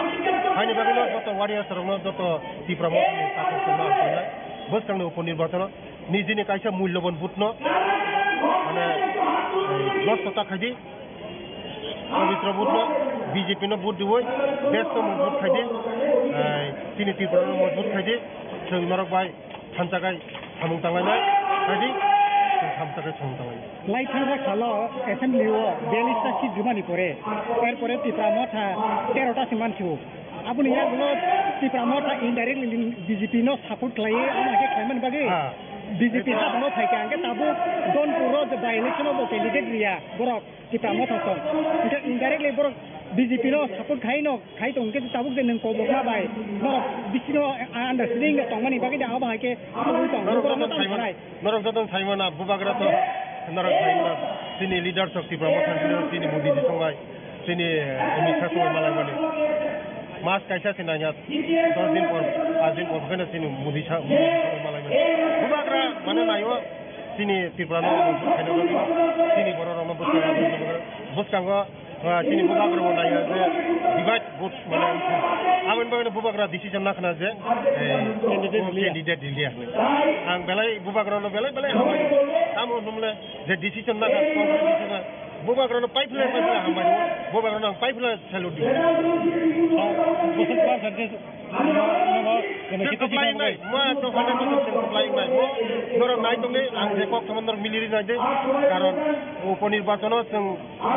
Haini bagwi no joto warriors rok no joto Tipra mothani takhuk chwngno ang tongnai. Bwskangni upo nirbachono nijini kaisa mulyoban vote no, mane, eh, nosto ta khaidi. Pabitra vote no B J P no vote diwi, desh no mojbut khaidi. Eh, chini Tripura no mojbut khaidi. Chwng norok bai thansa khai samung tanglainai, khaidi. Chwng thansa khai samung tanglainai. Lai thangkha salo assembly o biyallis ta seat rwmani pore, er pore Tipra motha tero ta se mansio. Aboni yagulo Tipra motha indirectly B J P no support khlaiwi, amo khe khlaimani bagwi Ha. B J P ha bono phaikha, hwnkhe tabuk Donpur o je by election o bo candidate riya borok Tipra motha song. Hwnkhe indirectly borok B J P no support khai no khai tong, hwnkhe tabuk je nwng kobokma bai norok bisingo understanding tongmani bagwi de abo hai khe tongwi tong. Norok Borok joto no tamo saimano. Sanai. Norok joto saimano, bubagra to norok saimano. Chini leaders of Tipra Motha leader chini Modi ji songbai, chini, eh, Amit Shah songbai malai mani. Mas kaisa se nangya, dos din por, pas din por pheno chini Modi Shah, Modi ji songbai malai mani. Bubagra mane naio chini Tripura no khaina bagwi, chini borok rok no bwskango, bwskango Ah, chini bubagra bo naiya je divide vote mane wngkha. Aboni bagwi bubagra decision nakhna je, eh, Candidate o liya. Candidate liya. Ang belai bubagra no belai belai hambai. Tamo hwnmle je decision nakha, bubagra no paiphle paiphle hambai. Bubagra no ang paiphle salute di. Bosok par sante Chwng kwplai wngnai, mo ekdom hundred percent chwng kwplai wngnai. Mo norok nai tongdi, ang je kok samo norok miliri nai di. Karon upo nirbachono chwng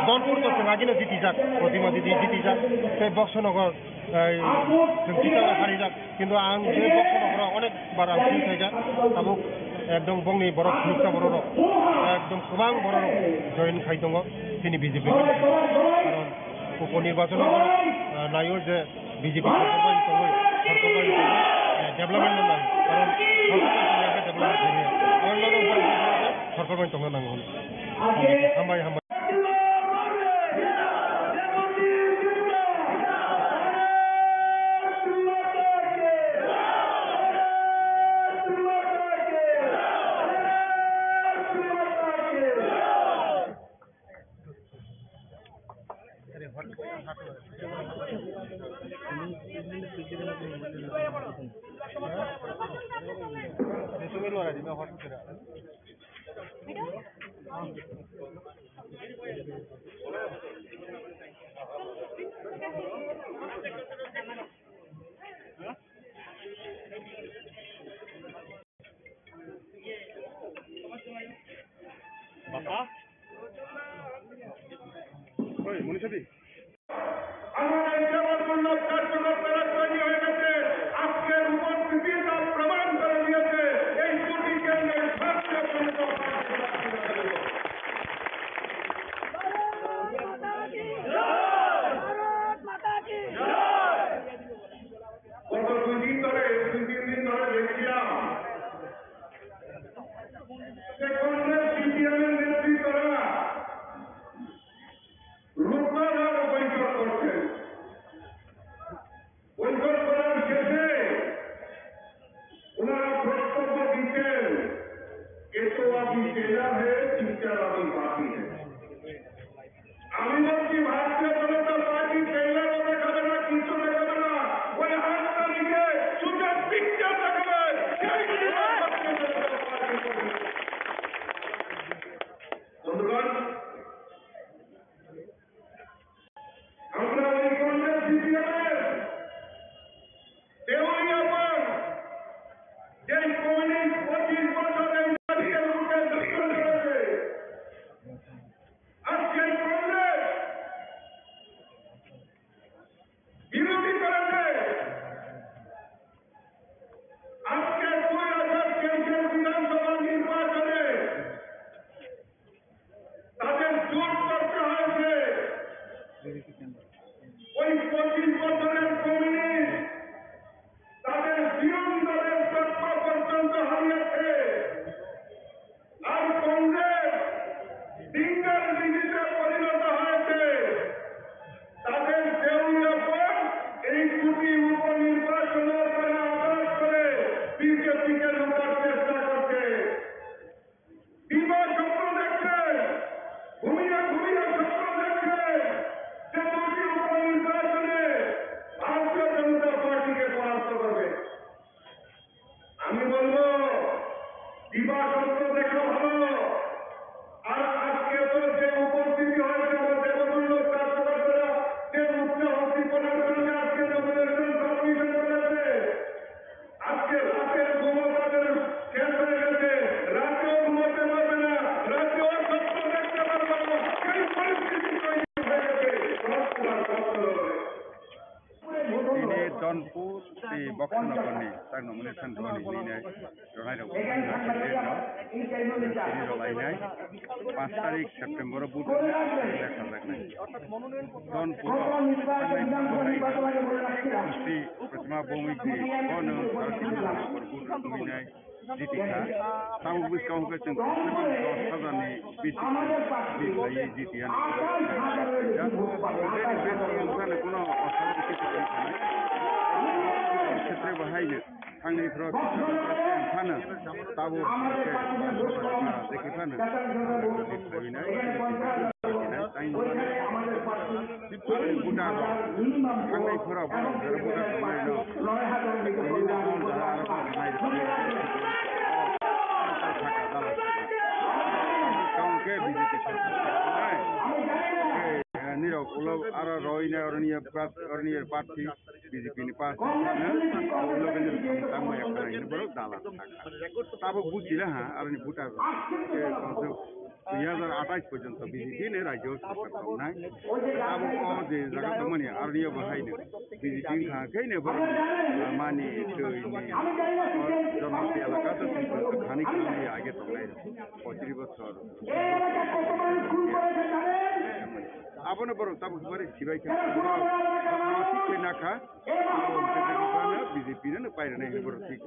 Donpur to chwng agino jitijak, Protima Didi jitijak, tei Boksonogor, eh, chwng Sitara harijak. Kintu ang je Boksonogoro onek bar ang phil khaijak, tabuk ekdom bongni borok phunuksa borok rok, ekdom kwbang borok rok join khai tongo chini B J P. Karon upo nirbachono, ah, naio je B J P sorkar bai tongwi, sorkar bai tongwi, eh, development no nango. Karon sorkar bai tongwi development khaimaya. Aboni bagwi sorkar bai tongna nango hwnwi. Hambai, hambai. Baka? Oi, Monisha di. আমার এই সেবাপূর্ণ কার্যকর্তারা তৈরি হয়ে গেছে। আজকের উপস্থিতি তা প্রমাণ করে দিয়েছে। এই দুটি কেন্দ্রে ভারতীয় জনতা পার্টি প্রার্থী দাঁড়িয়ে। ভারত মাতা কি জয়! ভারত মাতা কি জয়! গত দুই দিন ধরে, দুই তিন দিন ধরে দেখছিলাম যে কংগ্রেস সিপিএম এর নেতৃত্বরা রূপনারায়ণ বৈঠক করছেন। বৈঠক করার শেষে ওনারা বক্তব্য দিচ্ছেন, "ये तो अभी ट्रेलर है, पिक्चर अभी बाकी है।" আমি বলছি, ভারতীয় জনতা পার্টি ট্রেলারও দেখাবে না, কিছু দেখাবে না। ওই আট তারিখে শুধু পিকচার দেখাবে। সেই পিকচার ভারতীয় জনতা পার্টি করবে। বন্ধুগণ, আমরা ওই কংগ্রেস সিপিএম এর দেউলিয়াপাড় যে কমিউনিস্ট পঁচিশ বছর এই জাতির বুকে দুর্গ করেছে, আজকে কংগ্রেস বিরোধী করেছে। আজকে দুই হাজার তেইশের বিধানসভা নির্বাচনে তাদের জোট করতে হয়েছে। ওই পঁচিশ বছরের কমিউনিস্ট তাদের বিরোধী দলের সত্তা পর্যন্ত হারিয়েছে। আর কংগ্রেস সিঙ্গেল ডিজিটে পরিণত হয়েছে। তাদের দেউলিয়াপাড় এই দুটি উপনির্বাচনও তারা আঘাত করে বিজেপিকে লুটার চেষ্টা করছে। দিবা স্বপ্ন দেখছে, ঘুমিয়ে ঘুমিয়ে স্বপ্ন দেখছে যে দুটি উপনির্বাচনে ভারতীয় জনতা পার্টিকে পরাস্ত করবে। আমি বলবো, দিবা স্বপ্ন দেখা ভালো। আর আজকে তো যে উপস্থিতি হয়েছে, আমার দেবতুল্য কার্যকর্তারা যে উচ্চ উদ্দীপনার সঙ্গে আজকে নমিনেশন সাবমিশন করেছে, আজকে রাতের ঘুমও তাদের শেষ হয়ে গেছে, রাতেও ঘুমাতে পারবে না, রাতেও স্বপ্ন দেখতে পারবে না। সেই পরিস্থিতি তৈরি হয়ে গেছে। Tini Donpur tei Boksanagar ni tak nomination rwni hinwi nai rwnai rok tini rok lainai panch tarik September o vote rwna khajaknai. Donpur o thangnai Sri Pratima Bhowmic ni bono vote rwna nai. Jiti kha. Tabuk bwskang hwnkhe chwng dos hajar ni B J P ni khlaiwi jiti ya. Jeti besi wngkha no kuno osaboni khe kwrwi khanai. Khetre bahai no thangni phro phano tabuk hwnkhe dekhi phano jiti khlaiwi nai. Buta rok, thangwi phura borok jero buta tongnai no. Tini no tong jaha aro tong nai. Tong khe B J P sorkar nai. Nirok ulo aro roi nai oroni prat-, oroni party B J P ni party no. Ulo khe nirok tong tang maya khanai borok dala thaka. Tabuk buchila ha aroni buta rok. Dui hajar atais porjonto B J P ni rajyo sorkar tongnai. Tabuk o je jaga tongmani aroni bo hai no B J P wngkha khe no borok mani twi ni jonoti elaka to thani khe age tongnai poitris bochor. Abono borok tabuk bari sibai khe borok thik khe nakha. Abo hwnkhe B J P no pairwnai hinwi borok thik.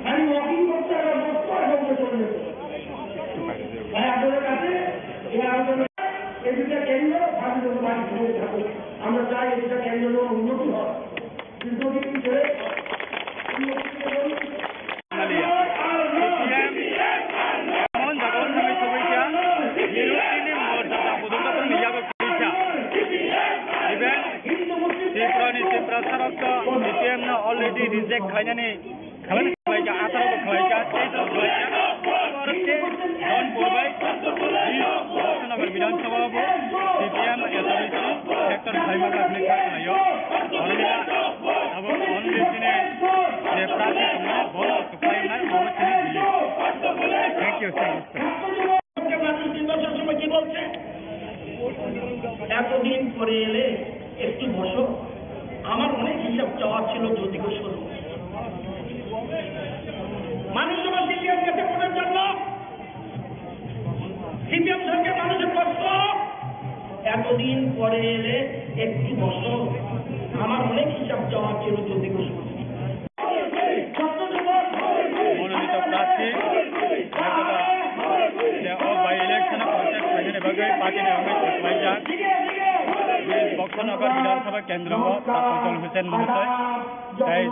আমি ওয়াকিং করতে আমরা বসবো এবং চলে যেতে। তাই আপনাদের কাছে এই আবেদন, এই দুইটা কেন্দ্র ভাবি যত বাড়ি হয়ে থাকুক, আমরা চাই এই দুইটা কেন্দ্র যেন উন্নতি হয়। দীর্ঘদিন ধরে উন্নতি এবং Mon jaga o thangwi sogwi kha, nini mor jaga bodol kha, tongni yago kwrwi kha. Even Tripura ni Tiprasa rok to C P M no already reject khlainani khalai khlaikha, atharo bo khlaikha, teis rok khlaikha. Aro teis Jaunpur bai Bidhan Sabha bo C P M S R C factor khlaima kha hwnwi kha khlaio. Oro abo only chini je prarthi tongmani bo khlainai, abo chini belief. Thank you, thank you, sir. এতদিন পরে এলে একটু বসো, আমার অনেক হিসাব চাওয়ার ছিল জ্যোতিকোষ। মানুষ যখন সিপিএম গেছে ভোটের জন্য, সিপিএম সরকার মানুষের কষ্ট, এতদিন পরে এলে একটু বসো, আমার অনেক হিসাব চাওয়ার ছিল জ্যোতিকোষ। মনোনীত প্রার্থী Jyoti Bhai election contest khlainani bagwi party ni wngwi kwplaijak. Boksonagar Bidhan Sabha kendro o Tafajol Hussain Mohoday tei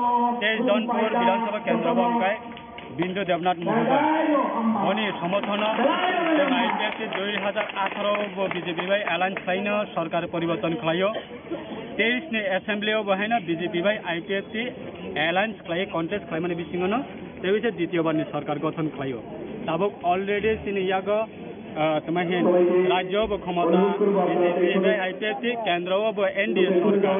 teis Jaunpur Bidhan Sabha kendro o wngkha Bindu Debnath Mohoday. Boni somorthono chwng I P F T dui hajar atharo bo B J P bai alliance khlaino sorkar poriborton khlaio. Teis ni assembly o bo haino B J P bai I P F T alliance khlai contest khlaimani bisingo no tei waisa ditiyo bar ni sorkar gothon khlaio. Tabuk already chini yago, ah, tama hin rajyo bo khomota B J P bai I P F T, kendro o bo N D A sorkar.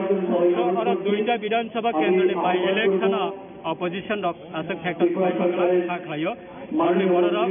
So oro duita Bidhan Sabha kendro ni by election o opposition rok aswk factor khlai kha khlaio. Aroni borok rok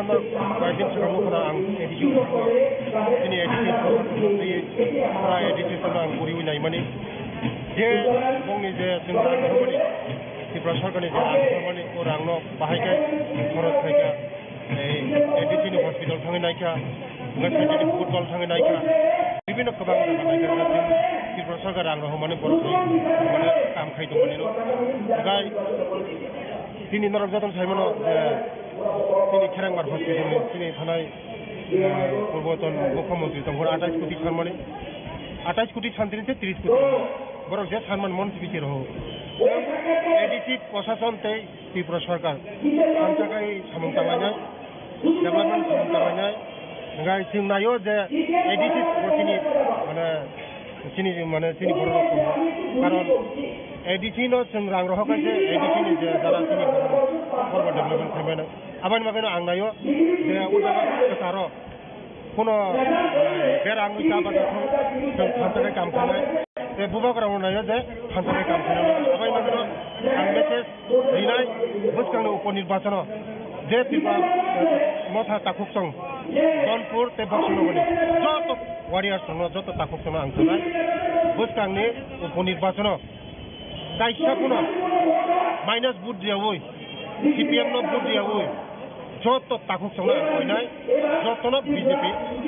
Buma no kaisin swkang nukho na ang A D C o thangwi, chini A D C o thangwi, pura A D C o thangwi ang puriwi naimani. Je bongni je chwng rang rwmani, Tripura sarkarni je rang rwmani, o rangno bahai khe khorok khai kha. Ei, A D C ni hospital thangwi naikha, wngkha side ni football thangwi naikha, bibhinno kwbang jaga naikha, Tripura sarkar rang rohormani borok rok mane kam khai tongmani no. Hwnkhe chini norok jotono saimano je chini Kherangbar hospital ni chini thanai, eh, purboton mukhyamantri tongphuru atais koti sanmani, atais koti santini tei tris koti borok je sanmani mon tibike rohor. A D C prosason tei Tripura sarkar thansa khai samung tanglainai, development samung tanglainai. Hwnkhe chwng naio je A D C bo chini, mane, chini, mane, chini borok rok tongo. Karon A D C no chwng rang rohor kha se A D C ni je jara chini borok rok, borok development khaimano. Aboni bagwi no ang naio je o jaga kwcharo Kuno berang wngwi ta bata thung, chwng thansa khe kam khainai. Tei bubagra rok naio je thansa khe kam khainai. Abai manwino ang message rinai bwskangni upor nirbachono je Tripura, eh, motha takhuk song Donpur tei Boksonogorni joto warriors rokno, joto takhuk songno ang sanai bwskangni upor nirbachono kaisa phano minus vote riyaui, C P M no vote riyaui, joto takhuk songno ang koinai, jotono B J P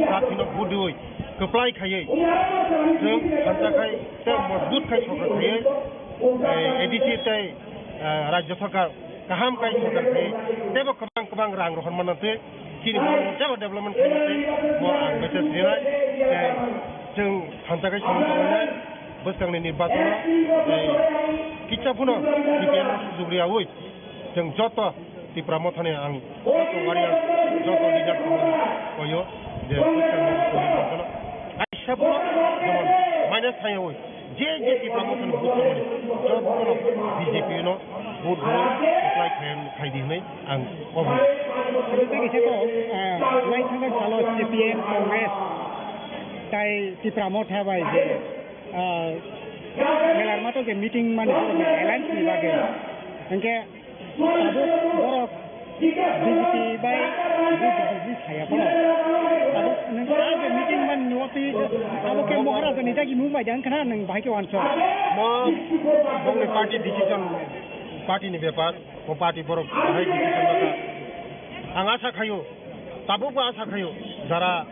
prarthino vote riui kwplai khaiwi chwng thansa khai tei mojbut khai sorkar khaiwi, eh, A D C tei, eh, rajya sorkar kaham khai sorkar khaiwi teibo kwbang kwbang rang rohor manna twi chini borok teibo development khaina twi bo ang message rinai. Tei chwng thansa khai samung tangnai bwskangni nirbachono, tei kisa phano C P M no sujuk riyaui chwng joto Tipra Mothani ang joto warrior, joto leader koyo je bwskangni nirbachono kaisa phano jemon minus thangyaui je je Tipra Mothani vote tongmani jotono B J P no vote rwui apply khai, khai di hwnwi ang kok hwnwi. Tei kaisa kok, ah, lai thangkha salo C P M, Congress tai Tipra Motha bai je, ah, Melarmato je meeting mani borokni alliance ni bagwi. Hwnkhe tabuk borok B J P bai B J P saya phano. Tabuk nwng a je meeting mani nugo twi abo khe Moharaja ni dagi mung bai de wngkha na nwng bahai khe uansuk. Mo bongni party decision, party ni bepar. O party borok bahai decision nokha. Ang asa khaio, tabukbo asa khaio, jara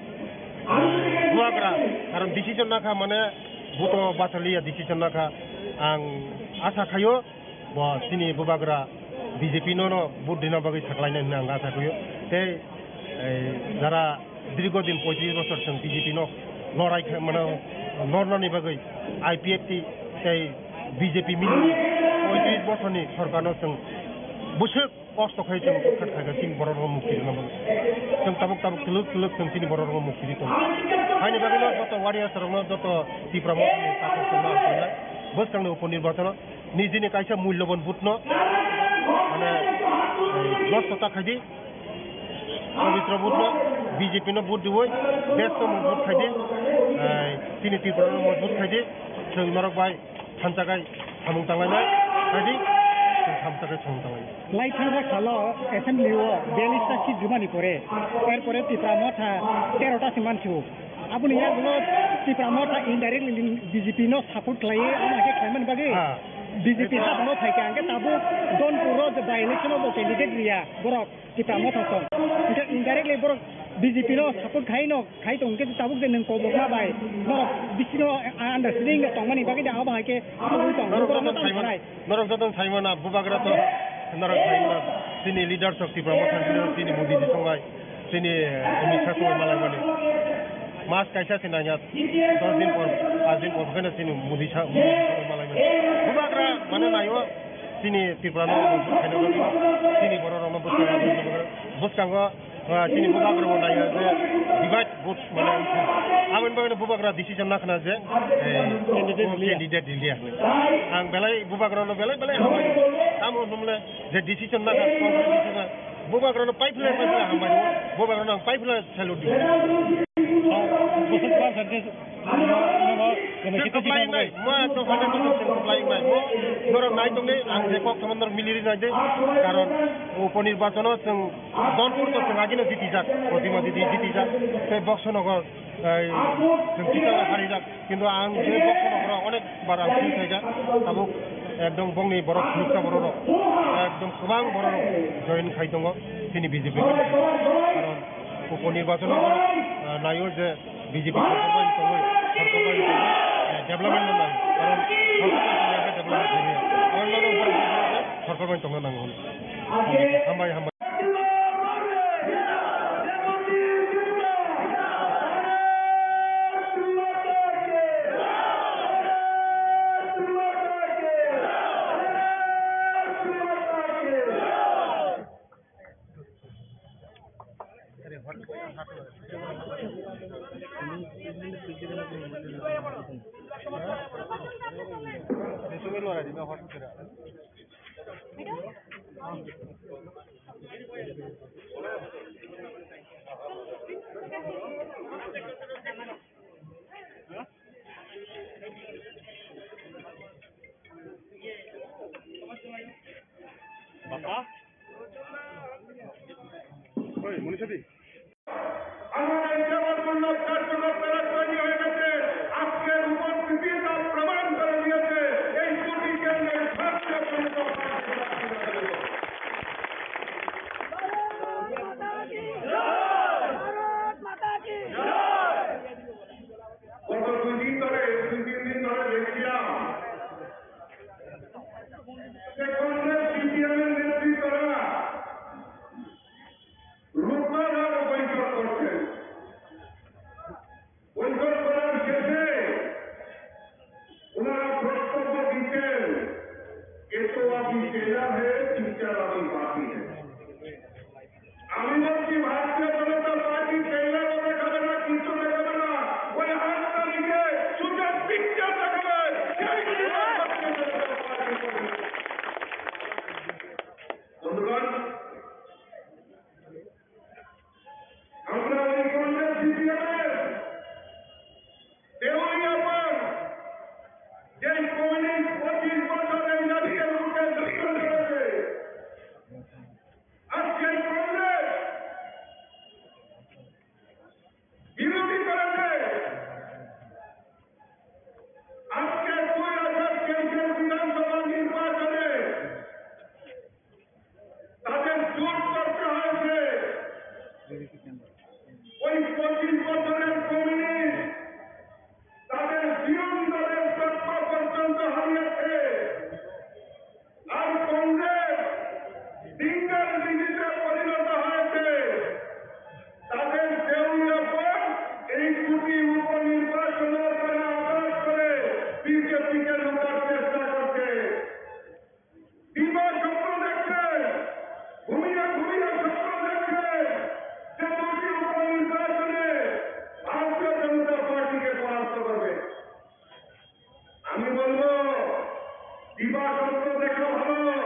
Bubagra, karon decision nakha mane buto bachaliya decision nakha. Ang asa khayo bo chini bubagra B J P no no vote rina bagwi saklainai hwnwi ang asa khayo. Tei, ei, jara dirgo din poitris bosor chwng B J P no lorai kha-, mane lornani bagwi I P F T tei B J P mili poitris bosorni sorkarno chwng bwswk kosto khai chwng khat khaikha chini borok rok mukti rwna bagwi. Chwng tabuk tabuk twlwk twlwk chwng chini borok rok mukti ri tongo. Haini bagwi no joto warriors rok no joto Tipra Motha ni takhuk chwng no ang tongnai. Bwskang ni upor nirbachono nijini kaisa muilloban vote no mane, eh, nosto ta khaidi. Pabitra vote no B J P no vote diwi desh no mojbut khaidi. Eh, chini Tripura no mojbut khaidi. Chwng norok bai thamchakai samung tanglainai, khaidi, thamchakai samung tanglainai. Lai thangjak salo assembly o biyallis ta seat rwmani pore, er pore Tipra Motha tero ta se manthio. Aboni yagulo Tipra Motha indirectly B J P no support khlaiwi, amo khe khlaimani bagwi Ha. B J P Eto- ha bono phaikha, hwnkhe tabuk Donpur o je by election o bo candidate riya borok. Tipra Motha song. Hingke indirectly borok B J P no support khai no, khai tong khe tabuk je nwng kobokma bai. Norok bisingo understanding no tongmani bagwi de abo hai khe tong. Norok Norok joto no tong saimano, sanai. Norok joto no saimano, bubagra to, norok saimano, chini leader sok Tipra Motha leader, chini Modi ji songai, chini, eh, Amit Shah songai malai mani. Mas kaisa se nanya, dos din por, pas din por, khe chini Modi Shah, Modi ji songai malai mani. Bubagra mane naio, Chini Tripura no mojbut khaina bagwi, chini borok rokno bwskango, bwskango, ah, chini bubagra bo naiya je divide vote mane wngkha. Aboni bagwi bubagra decision nakhna je, eh, Candidate o liya. Candidate liya hinwi. Ang belai bubagra no belai belai hambai. Tamo hwnmle je decision nakha, bubagra no paiphle paiphle hambai. Bubagra no ang paiphle salute di. Bwswk percentage Chwng kwplai wngnai, mo ekdom hundred percent chwng kwplai wngnai. Mo norok nai tongdi, ang je kok tongma norok miliri nai di. Karon uponirbachon o chwng Donpur to chwng agino jitijak, Protima Didi jitijak, tei Boksonogor, ei, chwng Tiprasa harijak. Kintu ang je Boksonogoro onek bar ang phil khaikha, tabuk ekdom bongni borok philuksa borok rok, ekdom kwbang borok rok join khai tongo chini B J P. Karon Uponirbachon o, ah, naio je B J P sorkar bai tongwi, sorkar bai tongwi, eh, development no nai. Karon sorkar bai tongwi development khaimaya. Aro nono borok sorkar bai tongna nango hwnwi. Hambai, hambai. Bapa? Oi, Munisha di. আমার এই জবানবন্দ কার্যকর করা তৈরি হয়ে গেছে। আজকের উপস্থিতি তা প্রমাণ করে দিয়েছে এই দুটি কেন্দ্রের ভারতীয় জনতা পার্টি। ভারত মাতা কি জয়! ভারত মাতা কি জয়! গত দুই দিন ধরে, দুই তিন দিন ধরে দেখছিলাম যে কংগ্রেস সিপিএম এর নেতৃত্বরা রূপনারায়ণ বৈঠক করছেন। বৈঠক করার শেষে ওনারা বক্তব্য দিচ্ছেন, "ये तो अभी चेला है, पिक्चर अभी बाकी है।" আমি বলছি, ভারতীয় জনতা পার্টি ট্রেলারও দেখাবে না, কিছু দেখাবে না, ওই আট তারিখে শুধু পিকচার দেখাবে। সেই দিনই ভারতীয় জনতা পার্টি করবে। দেখো ভালো।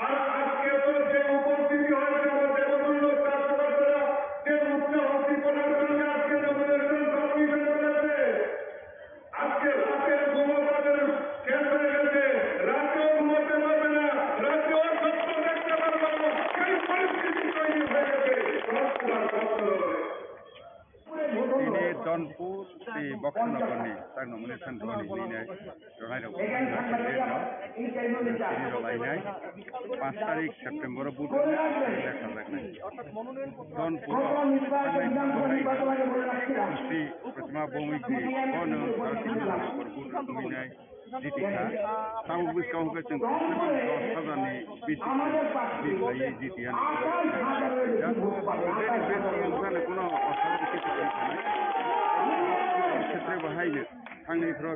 আর আজকে তো যে উপস্থিতি হয়েছে, আমার দেবদুল্লভ কার্যকর্তারা যে উচ্চ উদ্দীপনার সঙ্গে আজকে nomination submission করেছে, আজকে রাতের ঘুমও তাদের শেষ হয়ে গেছে, রাতেও ঘুমাতে পারবে না, রাতেও স্বপ্ন দেখতে পারবে না, সেই পরিস্থিতি তৈরি হয়ে গেছে। Tini Donpur tei Boksanagarni tak nomination rwni hinwi nai rwnairok tini rwlainai. Panch tarik September o vote rwna hinwi nai sajaknai. Donpur o thangnai Pratima Bhowmik ni bono vote rwnairok jiti kha. Tamo bwskang hwnkhe chwng dos hajar ni bisi vote rwlaiwi jiti ya. Khetre bahai no thangni phoro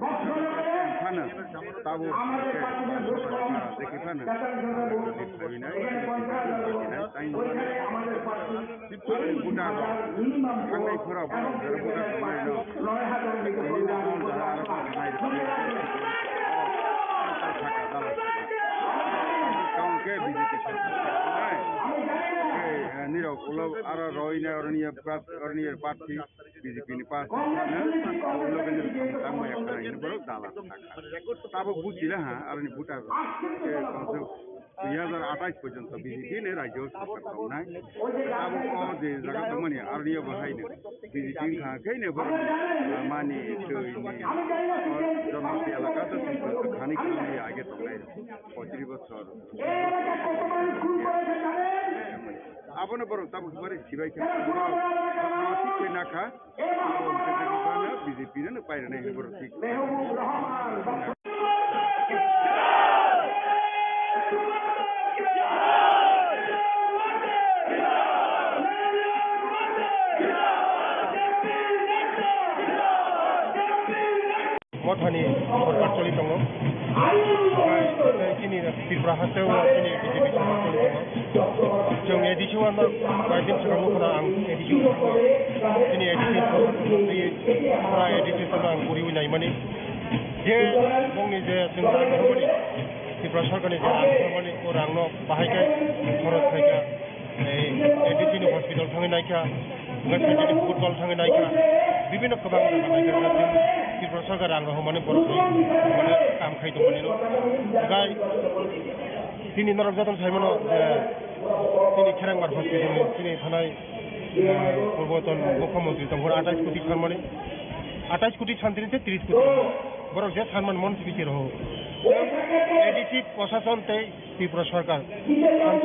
phano tabo hwnkhe dekhi phano. Buddha rok thangnai phora borok jero buddha tongnai no. Nini dol jaga aro kok nai rw. Kok saka dala saka. Kok ke B J P saka nai. Nirok ulo aro roi nai oroni prat oroni party B J P ni party na ulo ke nirok tang maya khanai ni borok dala saka. Tabok bujila ha aroni buddha rok. Dui hajar atais porjonto B J P ni rajyo sarkar tongnai. Abo o je jaga tongmani aroni bo haino B J P wngkha khe ne borok mani twi ni o Janati elaka to thani khe age tongnai poitris bosor. Abono borok tabuk bari sibai kha. Borok thik khe nakha. Abo hwnkhe B J P no pairwnai hinwi borok thik. Mothani sorkar choli tongo. Omo hai chini Tripura haste o chini B J P sorkar choli tongo. Chwng A D C o ano koi din swkang nukho na ang A D C o thango. Chini A D C o thango. Pura A D C o thango ang puriwi naimani. Je bongni je chwng rang rwmani, Tripura sorkarni je rang rwmani, o rangno bahai khe khorok khaikha. Ei, A D C ni hospital thangwi naikha, wngkha Saitani football thangwi naikha, bibinno kwbang jaga naikha, Tripura sarkar rang rok hwnmani borok bai hwnmani kam khai tongmani no. Gai, tini norok jotono saimano je tini Kherangbar hospital ni tini thanai, eh, purboton mukhyamantri tongphuru atais koti sanmani, atais koti santini tei tris koti borok je sanmani mon tini khe roho. A D C prosason tei Tripura sarkar ang